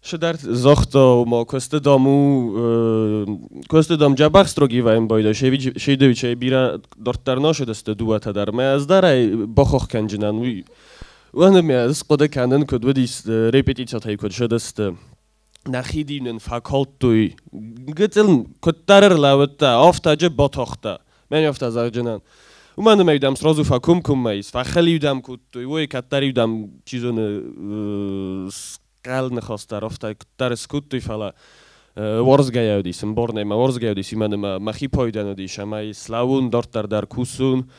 сыдӕр загъта, ма куысты дам у, куысты дам дзӕбӕх строгий вӕййын байдайы, Шейдовичӕй бирӕ дарддӕр нӕ сыдысты дыууӕтӕ дӕр. Мӕ ӕз дӕр ӕй бахахх кӕнджынӕн уый. Уӕны мӕ ӕз хъуыды кӕнын, куыд уыдис репетицитӕй куыд сыдысты. Нӕхи динын фӕкалдтой. Гыццыл куыддӕр ӕрлӕууыдтӕ, афтӕджы батахтӕ. Мӕн афтӕ зӕгъджынӕн. Уымӕн ӕмӕ дӕм сразу фӕкомкоммӕ ис, фӕхӕлиу дӕм кодтой, ой, кӕддӕр-иу дӕм, чи зоны, схъӕл ныхас дӕр афтӕ куыддӕр скодтой, фӕлӕ уарзгӕйӕ уыдис, ӕмбарынӕй мӕ уарзгӕ уыдис, уымӕн ӕмӕ мӕхи пайдӕн уыдис, ӕмӕ слӕууын, дарддӕр дӕр кусын,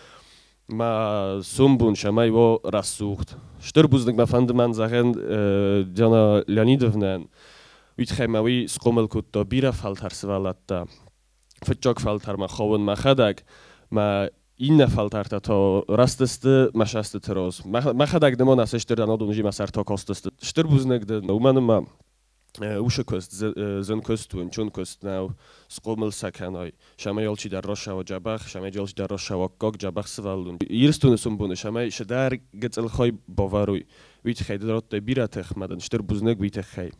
мӕ сомбон цӕмӕй уа рӕсугъд. Стыр бузныг мӕ фӕнды мӕн зӕгъын Диана Леонидовнӕн, уый тыххӕй мӕ уый схъомыл кодта бирӕ фӕлтӕр сывӕллӕттӕ. Фыццаг фӕлтӕрмӕ хауын мӕхӕдӕг, мӕ иннӕ фӕлтӕртӕ та рӕзтысты мӕ сӕстыты раз. Мӕхӕдӕг нымон ацы стыр ӕнӕдон мӕ сӕртӕ кастысты. Стыр бузныг дын, уымӕн ӕмӕ уыцы куыст зын куыст у, ӕнцон куыст нӕу, схъомыл сӕ кӕнай. Цӕмӕй алчидӕр рацӕуа дзӕбӕх, цӕмӕй алчидӕр рацӕуа аккаг дзӕбӕх сывӕллон. Ирыстоны сомбоны цӕмӕй цыдӕр гыццыл хай бавӕрой, уый тыххӕй ды радтай бирӕ тых, мӕ дын стыр бузныг уый тыххӕй.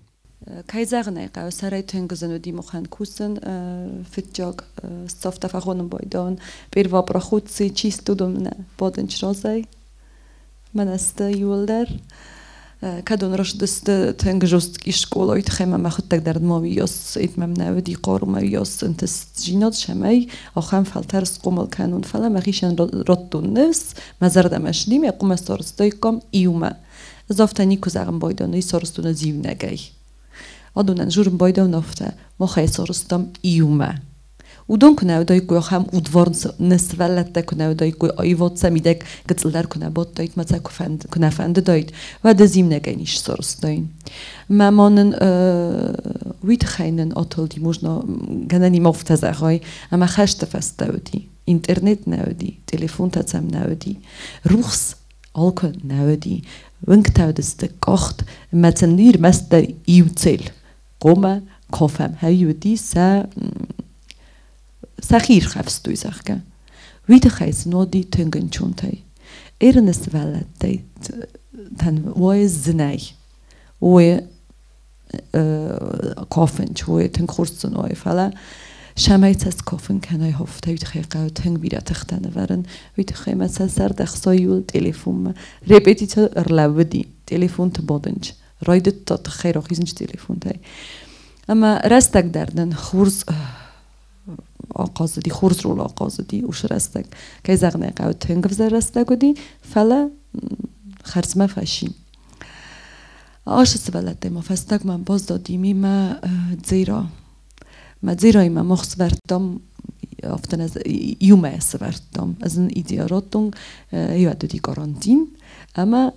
Кӕй зӕгъын ӕй хъӕуы, сӕрӕй тынг зын уыди махӕн кусын, фыццаг сцӕфтӕ фӕхонын байдайын. Перва проходцы чисто уыдон бадынч разӕй. Мӕнӕ сты иууылдӕр. Кӕд уын растысты тынг жесткий скъолайы тыххӕй мӕ мӕхуыдтӕг дӕр ма уыйас мӕм нӕ уыди хъару мӕ уыйас ӕнтыстдзинад, цӕмӕй ахӕм фӕлтӕр схъомыл кӕнон. Фӕлӕ мӕхицӕн радтон ныфс, мӕ зӕрдӕмӕ ссыди, мӕ хъуымӕ сарӕзтаиккам иумӕ. Ӕз афтӕ никуы зӕгъын байдайон, уый сарӕзтон ӕз иунӕгӕй. Адонӕн дзурын байдайон афтӕ, махӕй сарӕзтам иумӕ. Уыдон куы нӕ уыдаиккой ахӕм удварн нӕ сывӕллӕттӕ куы нӕ уыдаиккой, аивад сӕ мидӕг гыццылдӕр куы нӕ бадтаид, мӕ сӕ куы нӕ фӕндыдаид, уӕд ӕз иунӕгӕй не ссарстаин. Мӕ ма нын уый тыххӕй нын атылди, можно гӕнӕн имӕ афтӕ зӕгъай, ӕмӕ хӕсты фӕстӕ уыди. Интернет нӕ уыди, телефонтӕ сӕм нӕ уыди, рухс алкуы нӕ уыди, уынгтӕ уыдысты къахт, ӕмӕ сын ӕрмӕстдӕр иу цель хъуамӕ кафӕм. Хӕй уыди сӕ сӕхи ирхӕфстой, зӕгъгӕ. Уый тыххӕй сын уыди тынг ӕнцонтӕй. Ирыны сывӕллӕттӕй тӕн уой зынӕй, уой кафынч, уой тынг хорз сын уой, фӕлӕ цӕмӕй сӕ скафын кӕнай хофтӕ, уый тыххӕй хъӕуы тынг бирӕ тыхтӕ нывӕрын. Уый тыххӕй мӕ сӕ зӕрдӕ хсайы телефонмӕ. Репетици ӕрлӕууыди, телефонты бадынч. Райдыдта тыххӕй рахизынч телефонтӕй. Ӕмӕ рӕстӕг дӕр нын хорз ахъазыди, хорз роль ахъазыди уыцы рӕстӕг. Кӕй зӕгъын ӕй хъӕуы, тынг ӕвзӕр рӕстӕг уыди, фӕлӕ хӕрзмӕ фӕци. Ашы сывӕллӕттӕй ма фӕстагмӕ баззади мемӕ Дзера. Мӕ Дзераимӕ мах сывӕрдтам, афтӕ иумӕ сывӕрдтам. Ӕз ын идея радтон, иуӕд уыди карантин, ӕмӕ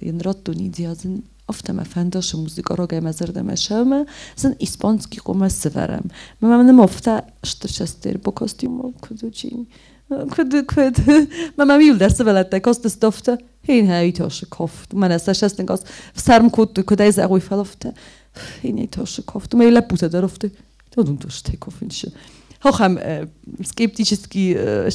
йын радтон идея, ӕз ын афтӕ мӕ фӕнды, шы музыка рагӕй мӕ зӕрдӕмӕ сӕумӕ, сын испанский хъуамӕ сывӕрӕм. Мӕ мӕм афтӕ стыр сӕстер бакастимӕ куыд очень куыд куыд мӕ мӕм иуылдӕр сывӕллӕттӕ кастысты афтӕ Hén tasse kauft. Мӕнӕ сӕ сӕстынг фсӕрм кодтой, куыд ӕй зӕгъой, фӕлӕ афтӕ Hén tasse kauft. Мӕ лӕппутӕ дӕр афтӕ Tudunk kaufen. Ахӕм скептически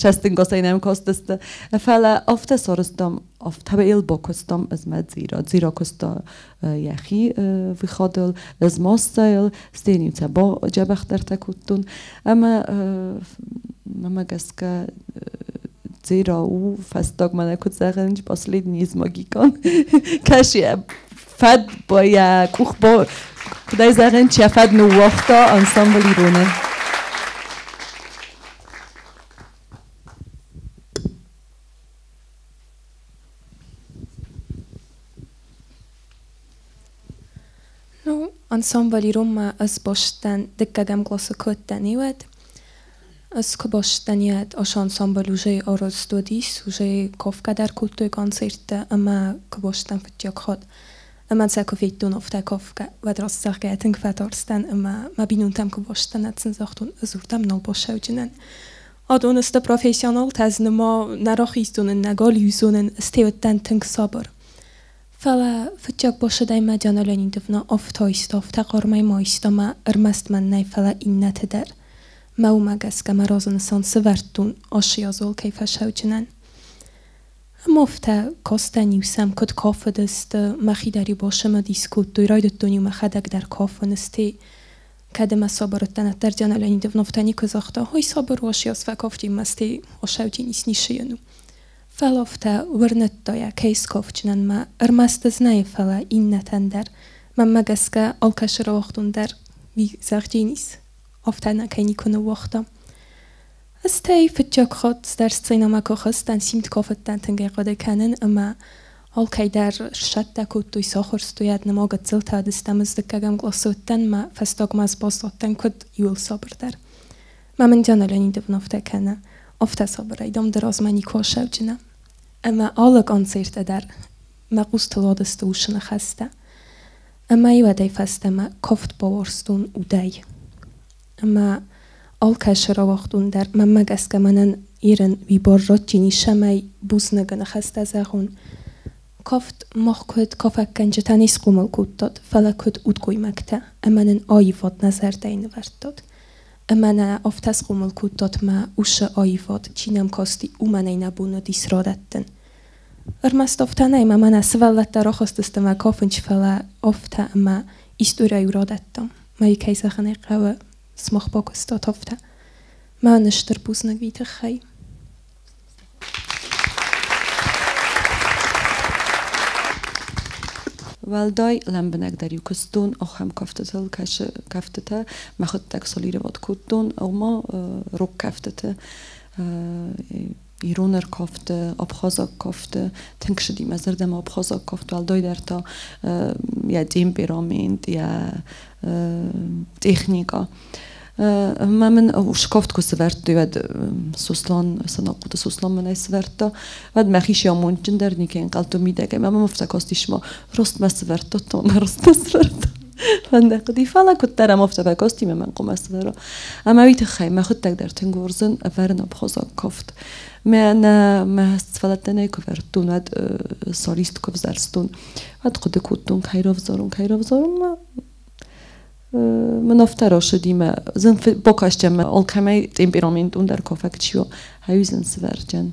сӕстынгасӕй нӕм кастысты. Фӕлӕ афтӕ сарӕзтам, афтӕ бакуыстам ӕз мӕ Дзира. Дзира куыста йӕхи выходыл, ӕз массӕйыл, стӕй-иу баджӕбӕхдӕртӕ кодтон. Ӕмӕ мӕмӕ гӕсгӕ Дзира у фӕстагмӕ нӕ куыд зӕгъынц, последний из могикан. Кӕсы йӕ фӕд йӕ къух куыд ӕй зӕгъынц, йӕ фӕд ныууагъта ансамбль Ироны. Ну, ансамбль Иронмӕ ӕз бастдӕн дыккӕгӕм къласы куы уыдтӕн иуӕд. Ӕз куы бастдӕн иуӕд, ашы ансамбль уже арӕзт уыдис, уже кафгӕ дӕр кодтой концерттӕ ӕмӕ куы бастдӕн фыццаг хатт. Ӕмӕ сӕ куы федтон афтӕ кафгӕ, уӕд раст зӕгъгӕйӕ тынг фӕтарстӕн ӕмӕ мӕ бинонтӕм куы бастдӕн, уӕд сын загътон, ӕз уырдӕм нал басӕуджынӕн. Адон сты профессионалтӕ, ӕз нырма нӕ рахиз зонын, нӕ галиу зонын, стӕй уыдтӕн тынг сабыр. Фӕлӕ фыццаг басыдӕй мӕ Диана Леонидовна афтӕ айста, афтӕ хъармӕй ма айста мӕ ӕрмӕст мӕн нӕ, фӕлӕ иннӕты дӕр. Мӕ уымӕ гӕсгӕ мӕ разы нысан сӕвӕрдтон ашы азы алкӕй фӕсӕуджынӕн. Ӕмӕ афтӕ кастӕн-иу сӕм, куыд кафыдысты, мӕхи дӕр-иу басымыдис кодтой, райдыдтон-иу мӕхӕдӕг дӕр кафын, стӕй кӕд ӕмӕ сабыр уыдтӕн, уӕддӕр Диана Леонидовна афтӕ никуы загъта, ой, сабыр у, ашы аз фӕкафти мӕ стӕй асӕуджын ис нишы йын у. Фӕлӕ афтӕ уырныдта йӕ, кӕй скафджынӕн мӕ ӕрмӕст ӕз нӕ, фӕлӕ иннӕтӕн дӕр. Мӕнмӕ гӕсгӕ алкӕцы рауагъдон дӕр уый зӕгъдженис, афтӕ нӕ кӕй никуы ныууагъта. Стӕй фыццаг хатт дӕр сценӕмӕ куы хызтӕн, симд кафыдтӕн тынг ӕй хъуыды кӕнын ӕмӕ алкӕй дӕр сцӕттӕ кодтой, сахуырстой, нырма гыццылтӕ уыдыстӕм, ӕз дыккӕгӕм къласы уыдтӕн мӕ фӕстагмӕ ӕз баззадтӕн куыд иуыл сабырдӕр. Мӕ мын Диана Леонидовна афтӕ кӕны, афтӕ сабырӕй, дам, ды размӕ никуы асӕуджынӕ. Ӕмӕ алы концерты дӕр мӕ хъустыл уадысты уышы ныхӕстӕ. Ӕмӕ иуӕдӕй фӕстӕмӕ кафт бауарзтон удӕй. Ӕмӕ алкӕцы рауагъдон дӕр мӕнмӕ гӕсгӕ мӕнӕн ирын уый бар радтин цӕмӕй бузныгы ныхӕстӕ зӕгъон. Кафт мах куыд кафӕггӕнджытӕ не схъомыл кодтат, фӕлӕ куыд удгоймӕгтӕ, ӕмӕ нын аивад нӕ зӕрдӕйы нывӕрдтат. Ӕмӕ нӕ афтӕ схъомыл кодтат мӕ уышы аивад, чи нӕм касти, уымӕн ӕй нӕ бон уыдис радӕттын. Ӕрмӕст афтӕ нӕй, мӕ мӕнӕ сывӕллӕттӕ рахызтысты мӕ кафынч, фӕлӕ афтӕ ӕмӕ историяйы радӕттам. Мӕ кӕй зӕгъын ӕй хъӕуы, сымах бакуыстат афтӕ. Мӕ стыр бузныг уый тыххӕй. Уӕлдай лӕмбынӕгдӕр-иу куыстон ахӕм кӕфтытыл, кӕфтытӕ, мӕхуыдтӕг солировать кодтон, ома рог кӕфтыты. Ирон ӕркафты, абхазаг кафты, тынг ссыди мӕ зӕрдӕмӕ абхазаг кафт, уӕлдайдӕр та йӕ темперамент, йӕ техникӕ. Ӕмӕ мын скафт куы сӕвӕрдтой, уӕд Сослан, Санахъоты Сослан мын ӕй сӕвӕрдта, уӕд мӕхи се амондджындӕр никӕй ӕнхъӕлдтон мидӕгӕй. Мӕ мӕм афтӕ кастис, ма раст мӕ сӕвӕрдта, та мӕ раст нӕ сӕвӕрдта. Фӕндӕ хъуыди, фӕлӕ куыддӕр ӕм афтӕ фӕкасти, мӕ мӕн хъуамӕ сӕвӕра. Ӕмӕ уый тыххӕй мӕхуыдтӕг дӕр тынг уарзын ӕвӕрын абхазаг кафт. Мӕ нӕ мӕ сывӕллӕттӕн куы вӕрдтон, уӕд солист куы ӕвзӕрстон, уӕд хъуыды кодтон, кӕй равзарон, кӕй равзарон, мӕ мын афтӕ рацыди мӕ зын бакастӕн мӕ алкӕмӕй темпераментондӕр кафӕг чи у, хӕй зын сывӕрджын.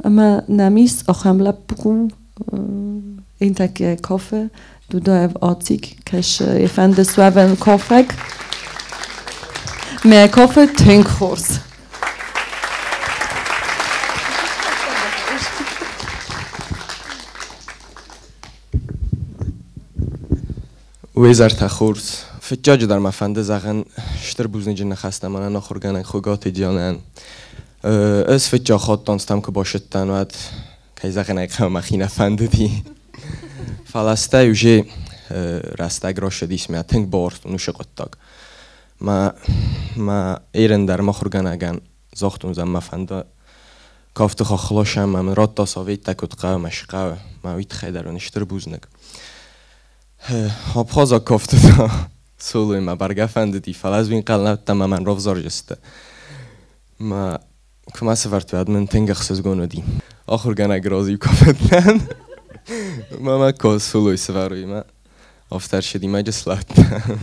Ӕмӕ нӕм ис ахӕм лӕппу, интак кафе, Дудаев Ацик, кӕс фӕнды суӕвӕн кафӕг. Мӕ кафе тынг хорз. Уе изӕртӕ хорз. Фыццаджыдӕр мӕ фӕнды зӕгъын стыр бузныджы ныхӕстӕ мӕнӕн ахуыргӕнӕг Хуыгаты Дианӕн. Ӕз фыццаг хатт танцтӕм куы басыдтӕн, уӕд, кӕй зӕгъын ӕй хъӕуы, мӕхи нӕ фӕндыди. Фӕлӕ стӕй уже рӕстӕг рацыдис, мӕ тынг бауарзтон уыцы хъуыддаг. Мӕ мӕ ерын дӕр мӕ ахуыргӕнӕгӕн загътон, зӕгъ, мӕ фӕнды кафты хаххыл ӕмӕ мын радта советтӕ, куыд хъӕуы мӕ цы хъӕуы. Мӕ уый тыххӕй дӕр уын стыр бузныг. Абхазаг кафты та солойы мӕ бӕргӕ фӕндыди, фӕлӕ ӕз уый ӕнхъӕл нӕ уыдтӕн ӕмӕ мӕн равзарджысты. Мӕ куы мӕ сӕвӕрдтой, уӕд мын тынг ӕхсызгон уыди. Ахуыргӕнӕг разы-иу кафыдтӕн. Мӕ мӕ солойы сӕвӕрой мӕ афтӕ ӕрцыди мӕ джыслӕуттӕн.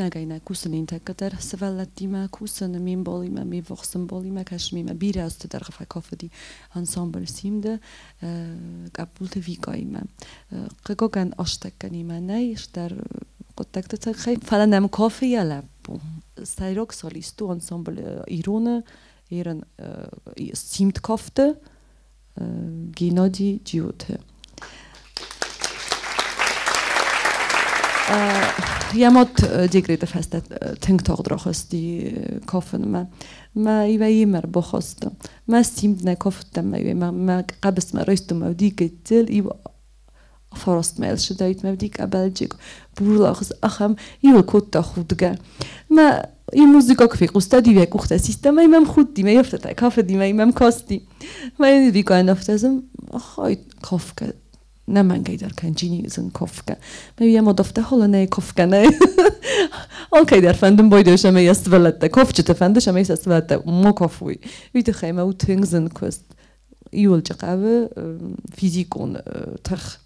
Иунӕгӕй нӕ кусын интӕккӕ дӕр сывӕллӕттимӕ кусын, ме мбалимӕ, ме ввахс ӕмбалимӕ, кӕсмимӕ бирӕ азты дӕргъы фӕкафыди ансамбль Симды Къӕппулты Викаимӕ. Хъыгагӕн, азтӕккӕнимӕ нӕй, стӕр хъуыддӕгты тыххӕй, фӕлӕ нӕм кафы йӕ лӕппу. Сӕйраг солист у ансамбль Ироны, Ирон Симд кафты Геннадий Джиоты. Йӕ мад декреты фӕстӕ тынг тагъд рахызти кафынмӕ. Мӕ ивӕ йемӕ ӕрбахаста. Мӕ симд нӕ кафыдтӕн, мӕ мӕ хъӕбысмӕ райстон мӕ гыццыл иу фарастмӕ ссыдаид мӕ къӕбӕлджыг бурлагъз ахӕм иуыл кодта худгӕ. Мӕ и музыка куы фехъуыста, йӕ къухтӕ систа, мӕ мӕм худти, мӕ афтӕ кафыди, мӕ мӕм касти. Мӕ Викайӕн афтӕ ай кафгӕ нӕмӕнгӕй дӕр кӕнчини зын кафгӕ. Мӕ йӕ мад афтӕ хола нӕ кафгӕ нӕ. Алкӕй дӕр фӕндын байдайы, ӕмӕ йӕ сывӕллӕттӕ кафджыты фӕнды, ӕмӕ сӕ сывӕллӕттӕ ма кафой. Уый тыххӕй мӕ у тынг зын куыст. Иуыл хъӕуы физикон тых.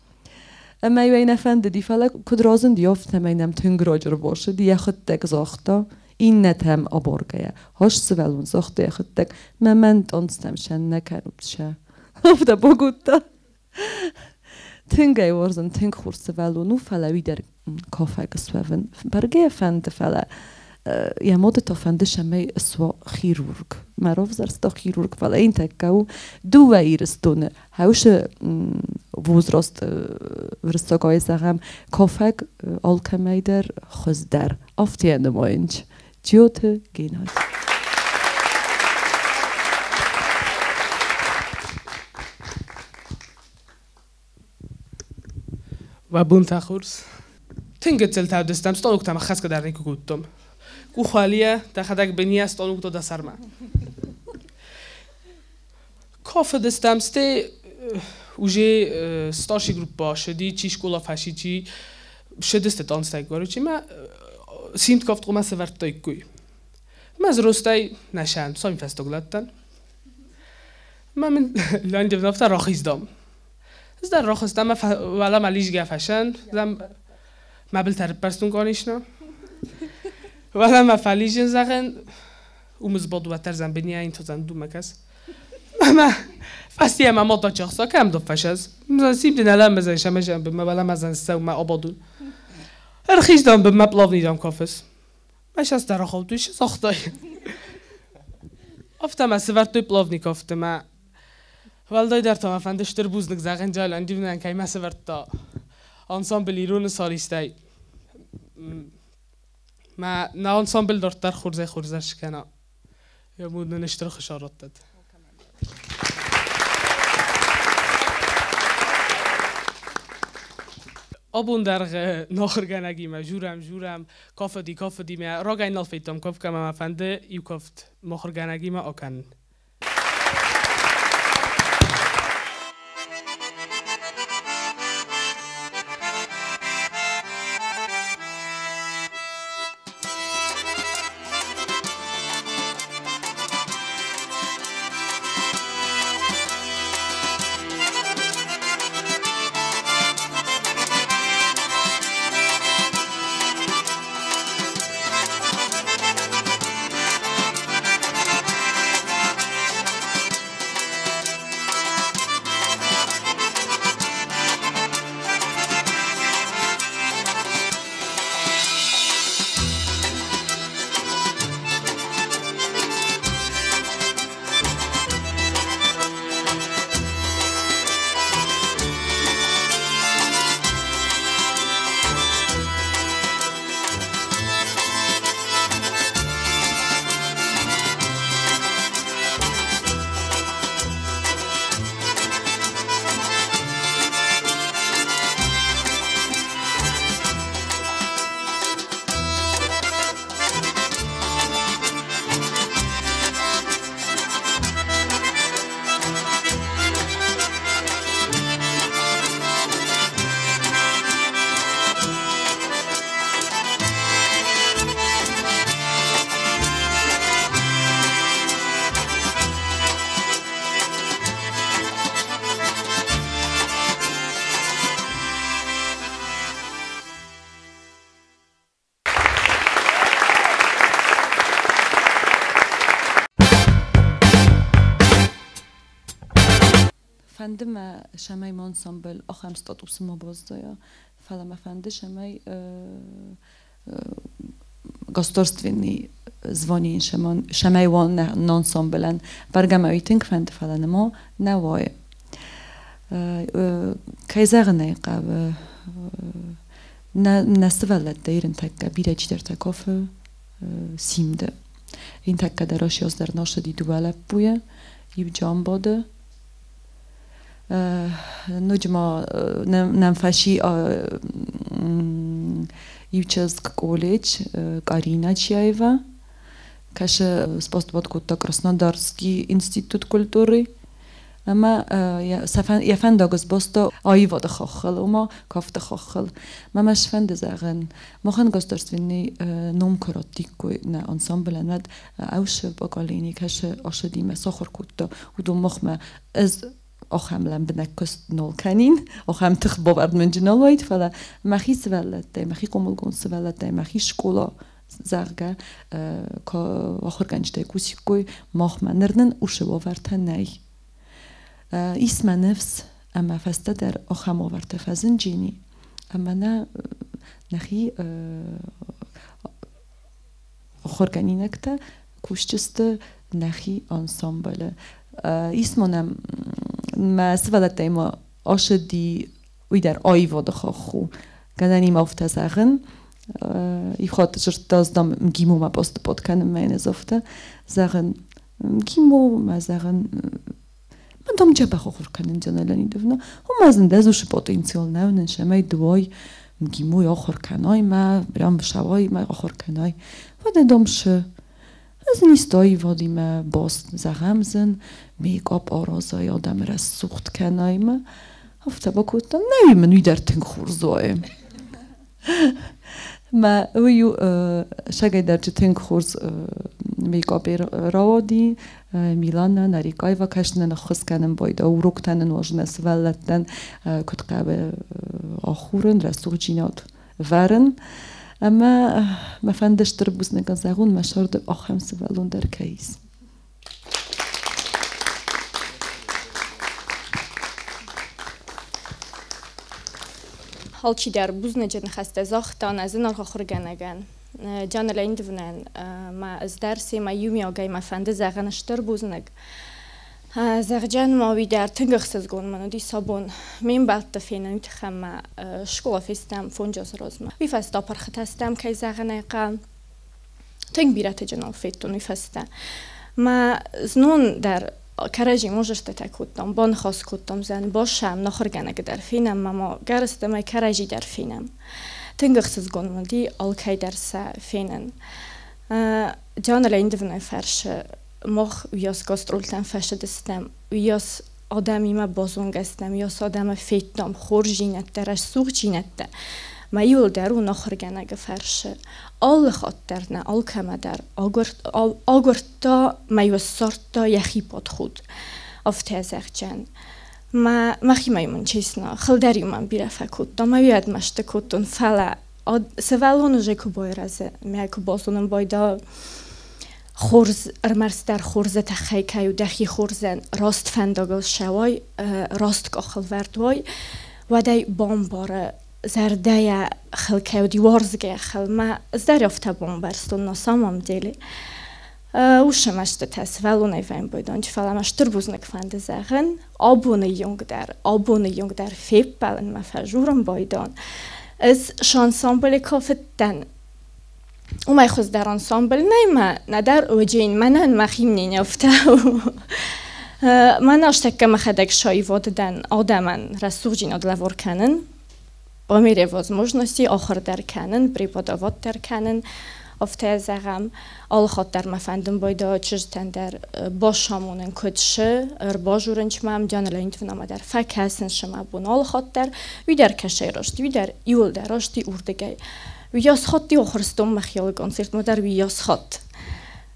Ӕмӕ йӕ нӕ фӕндыди, фӕлӕ куыд разынди, афтӕмӕй нӕм тынг раджы ӕрбацыди, йӕхӕдӕг загъта иннӕтӕм абаргӕйӕ. Хас сывӕллон загъта йӕхӕдӕг, мӕ мӕн танцтӕм сӕ нӕ кӕнут сӕ. Афтӕ бакодта. Тынг ӕй уарзын, тынг хорз сывӕллон у, фӕлӕ уый дӕр кафӕг суӕвын бӕргӕ йӕ фӕнды, фӕлӕ йӕ мады та фӕнды, цӕмӕй суа хирург. Мӕ равзӕрста хирург, фӕлӕ йын тӕккӕ у дыууӕ Ирыстоны хӕусы возраст рыстагӕй зӕгъӕм, кафӕг алкӕмӕй дӕр хуыздӕр. Афтӕ йӕ нымайынц. Джиоты Геннадий. Уӕ бонтӕ хорз. Тынг гыццылтӕ уыдыстӕм, стъолуктӕм хӕсгӕ дӕр никуы кодтам. Къухуалийӕ дӕхӕдӕг бынийӕ стъолуктӕ дӕ сӕрмӕ. Кафыдыстӕм, стӕй уже старший группа шыди, чи школа фӕси, чи шыдысты танцтӕй, короче, мӕ симд кафт хъуамӕ сӕвӕрдтаиккой. Мӕ зростӕй нӕ сӕм фӕстаг лӕттӕн. Мӕ мын Леонидовна афтӕ рахиздам. Ez der рахызтам, мӕ уӕлӕмӕ лизгӕ фӕсӕн, мӕ былтӕ рыппӕрстон конечно. Уӕлӕмӕ фӕлизын зӕгъын, уым сбад уӕддӕр быния интозан думакас. Мӕ фӕстийӕ мӕ мад ачахса, кӕм доб фӕсӕз. Симдин ӕлӕмӕзӕн сӕмӕзӕн бын, мӕ уӕлӕмӕзӕн ссӕу мӕ абадун. Ӕрхиздам бын, мӕ плавнидам кафыс. Мӕ сӕстӕ рахауд, уый загътай. Афтӕ мӕ сӕвӕрдтой плавни кафты, мӕ уӕлдайдӕр та мӕ фӕнды стыр бузныг зӕгъын Джалан Дивнӕн, кӕй мӕ сӕвӕрдта ансамбль Ироны солистӕй. Мӕ нӕ ансамбль дарддӕр хорзӕй-хорздӕр скӕна. Йӕ муд нын стыр хыса раттӕд. Абон дӕргъы нахуыргӕнӕгимӕ журӕм, кафыди, кафыди, мӕ рагӕй нал федтам кафгӕ, мӕ фӕнды иу кафт махуыргӕнӕгимӕ акӕнын. Фӕнды мӕ, цӕмӕй ма ансамбль ахӕм статусы ма баззайа, фӕлӕ мӕ фӕнды, цӕмӕй государственный звание цӕмӕй уа нӕ ансамблӕн. Бӕргӕ мӕ уый тынг фӕнды, фӕлӕ нырма нӕ уайы. Кӕй зӕгъын ӕй хъӕуы, нӕ сывӕллӕттӕ ирынтӕккӕ бирӕ чидӕртӕ кафы Симды. Интӕккӕ дӕр ас дӕр насыди дыууӕ лӕппуйы, иу Джамбоды. Ноджы ма нӕм фӕци иу чызг колледж Карина Чаева, кӕсы споступать кодта Краснодарский институт культуры. Ӕмӕ йӕ фӕндаг сбаста аивады хаххыл, ома кафты хаххыл. Мӕ мӕ сфӕнды зӕгъын, махӕн государственный ном куы раттиккой нӕ ансамблӕн, уӕд ӕвсы поколени кӕсы асыдимӕ сахуыр кодта, уыдон махмӕ ӕз ахӕм лӕмбынӕг куыст нал кӕнин, ахӕм тых бавӕрд мын нал уаид, фӕлӕ мӕхи сывӕллӕттӕй, мӕхи хъомылгонд сывӕллӕттӕй, мӕхи скъола, зӕгъгӕ, ахуыргӕнджытӕй кусиккой, махмӕ ныр нын уыцы уавӕртӕ нӕй. Ис мӕ ныфс, ӕмӕ фӕстӕдӕр ахӕм уавӕртӕ фӕзынджини, ӕмӕ нӕ нӕхи ахуыргӕнинӕгтӕ кусджысты нӕхи ансамблы. Ис ма нӕм мӕ сывӕллӕттӕй ма асыди уый дӕр аивады хахх у. Гӕнӕн им афтӕ зӕгъын. Иу хатт дзырдта, дам, МГИМО-мӕ поступать кӕнынмӕ йын ӕз афтӕ зӕгъын. МГИМО-мӕ зӕгъын, мӕ дам дзӕбӕх ахуыр кӕнын Диана Леонидовна. Уымӕ зын дӕ уыцы потенциал нӕ уынын, цӕмӕй ды уай МГИМО-йы ахуыр кӕнай мӕ, прям сауай мӕ ахуыр кӕнай. Уӕдӕ дам цы? Ӕз ын исты аивадимӕ баст зӕгъӕм зын, мейкап аразай, адӕмы рӕсугъд кӕнай мӕ. Афтӕ бакодтам, нӕ мын уый дӕр тынг хорз уайы. Мӕ уый у сагӕй дӕр тынг хорз мейкап рауади. Милана Нарикаева кӕсынӕн ӕххуыс кӕнын байда, уроктӕ нын уарзын сывӕллӕттӕн, куыд хъӕуы ахурын, рӕсугъддзинад вӕрын. Ӕмӕ мӕ фӕнды стыр бузныг зӕгъон, мӕ сӕрды ахӕм сывӕллон дӕр кӕй ис. Алчидӕр бузныджы ныхӕстӕ загъта нӕ зынаргъ ахуыргӕнӕгӕн. Диана Леонидовнӕн ма ӕз дӕр семӕ иумиагӕй мӕ фӕнды зӕгъын стыр бузныг. Зӕгъджӕн ма уый дӕр тынг ӕхсызгон мын уыди сабон. Ме мбӕлтты фенын, уый тыххӕй ма скъола фестӕм фонджазы размӕ. Уый фӕстӕ апырхытӕ стӕм, кӕй зӕгъын ӕй хъӕуы. Тынг бирӕты нал федтон уый фӕстӕ. Мӕ знон дӕр кӕрӕдзи мозыртытӕ кодтам, баныхас кодтам зӕн, басӕм, нахуыргӕнӕг дӕр фенӕм, ӕмӕ ма гӕрыстӕмӕй кӕрӕдзи дӕр фенӕм. Тынг ӕхсызгон мын уыди алкӕй дӕр сӕ фенын. Диана Леонидовнайы фӕрсы, мах уыйас гастрольтӕм фӕцыдыстӕм, уыйас адӕмимӕ базонгӕ стӕм, уыйас адӕмы федтам, хорздзинӕдтӕ, рӕсугъддзинӕдтӕ. Мӕ иуылдӕр у нахуыргӕнӕгы фӕрсы. Алы хатт дӕр нӕ алкӕмӕ дӕр агуырдта мӕ-иу ссардта йӕхи подход. Афтӕ зӕгъджӕн. Мӕ мӕхимӕ-иу мын честно, хыл дӕр-иу мӕм бирӕ фӕкодта, мӕ-иу ӕдмӕсты кодтон, фӕлӕ сывӕллон уже куы байрӕзы, мӕ куы базонын байда, хорз, ӕрмӕстдӕр хорзы тыххӕй кӕй у дӕхи хорзӕн раст фӕндагыл ссӕуай, раст къахыл вӕрд уай, уӕд ӕй бамбары, зӕрдӕйӕ хыл кӕй уыди, уарзгӕ хыл. Мӕ ӕз дӕр афтӕ бамбӕрстон на самом деле. Уыцы мӕстытӕ сывӕллонӕй фӕмбойдончы, фӕлӕ мӕ стыр бузныг фӕнды зӕгъын, абоны йонг дӕр феппӕлынмӕ фӕжурын байдон. Ӕз шансамбле кафыдтӕн. Уымӕй хуыздӕр ансамбль нӕй мӕ, нӕдӕр Оджейн, мӕнӕн мӕхи мнение афтӕ у. Мӕн астӕккӕ мӕхӕдӕг саивад дӕн адӕмӕн рӕсугъддзинад лӕвар кӕнын, по мере возможности ахуыр дӕр кӕнын, преподавать дӕр кӕнын, афтӕ зӕгъӕм. Алы хатт дӕр мӕ фӕндын байда чызджытӕн дӕр басамонын, куыд сы, ӕрбажурын мӕм, Диана Леонидовнамӕ дӕр фӕкӕсын сы мӕ бон алы хатт дӕр. Уый дӕр кӕсӕй раст, уый дӕр иуылдӕр раст и уырдыгӕй. Уыйас хатт ахуырстон мӕхи алы концертмӕ дӕр уыйас хатт.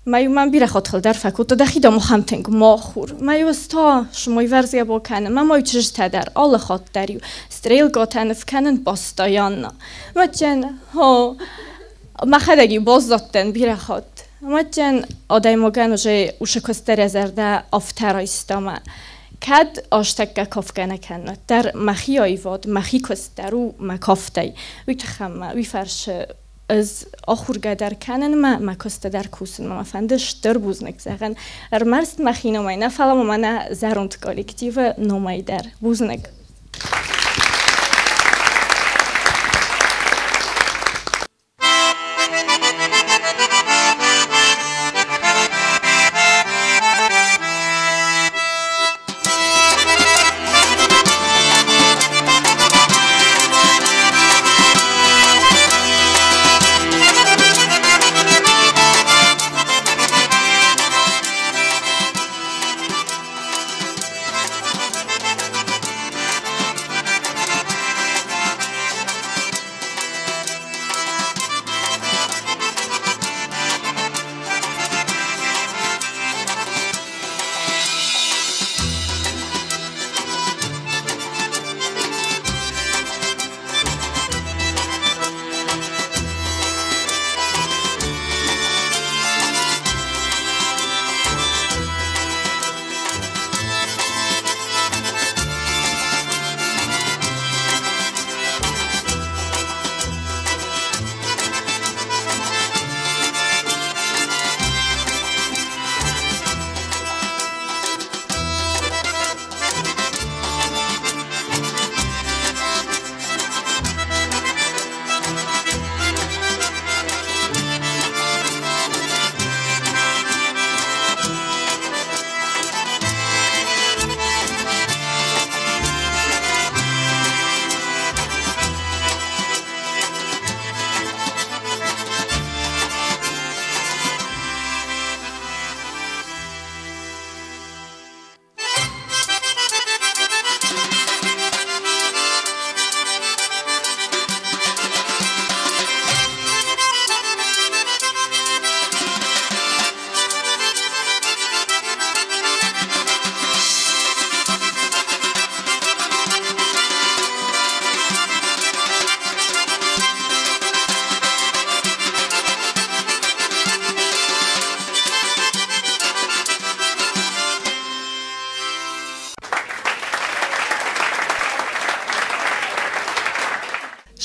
Мӕ-иу мӕм бирӕ хатт хыл дӕр фӕкодта, дӕхи дам ахӕм тынг ма хур. Мӕ-иу ӕз та сымой вӕрзгӕ бакӕнын, мӕ ма-иу чызджытӕ дӕр алы хатт дӕр-иу стрелкатӕ ныв кӕнын постоянно. Мӕтджен, хо, мӕхӕдӕг-иу баззадтӕн бирӕ хатт. Мӕтджен адӕймагӕн уже усы куыстӕр зӕрдӕ афтӕ райста мӕ. Кӕд азтӕккӕ кафгӕ нӕ кӕнын, дӕр мӕхи аивад, мӕхи куыст дӕр у мӕ кафтӕй. Уый тыххӕй мӕ уый фӕрцы ӕз ахуыргӕ дӕр кӕнынмӕ, мӕ куысты дӕр кусынмӕ мӕ фӕнды стыр бузныг зӕгъын. Ӕрмӕст мӕхи номӕй нӕ, фӕлӕ ма мӕнӕ зӕронд коллективы номӕй дӕр. Бузныг.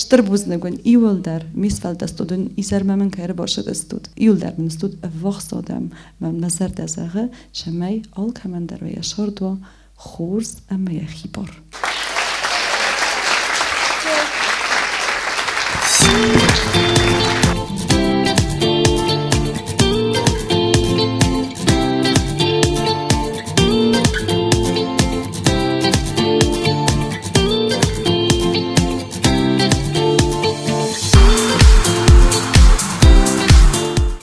Стыр бузныг уын иууылдӕр, ме сфӕлдыстад уын изӕрмӕ мын кӕй ӕрбацыдыстут. Иууылдӕр мын стут ӕввахс адӕм, мӕ зӕрдӕ зӕгъы, цӕмӕй алкӕмӕн дӕр уа йӕ сӕрд уа хорз ӕмӕ йӕхи бар.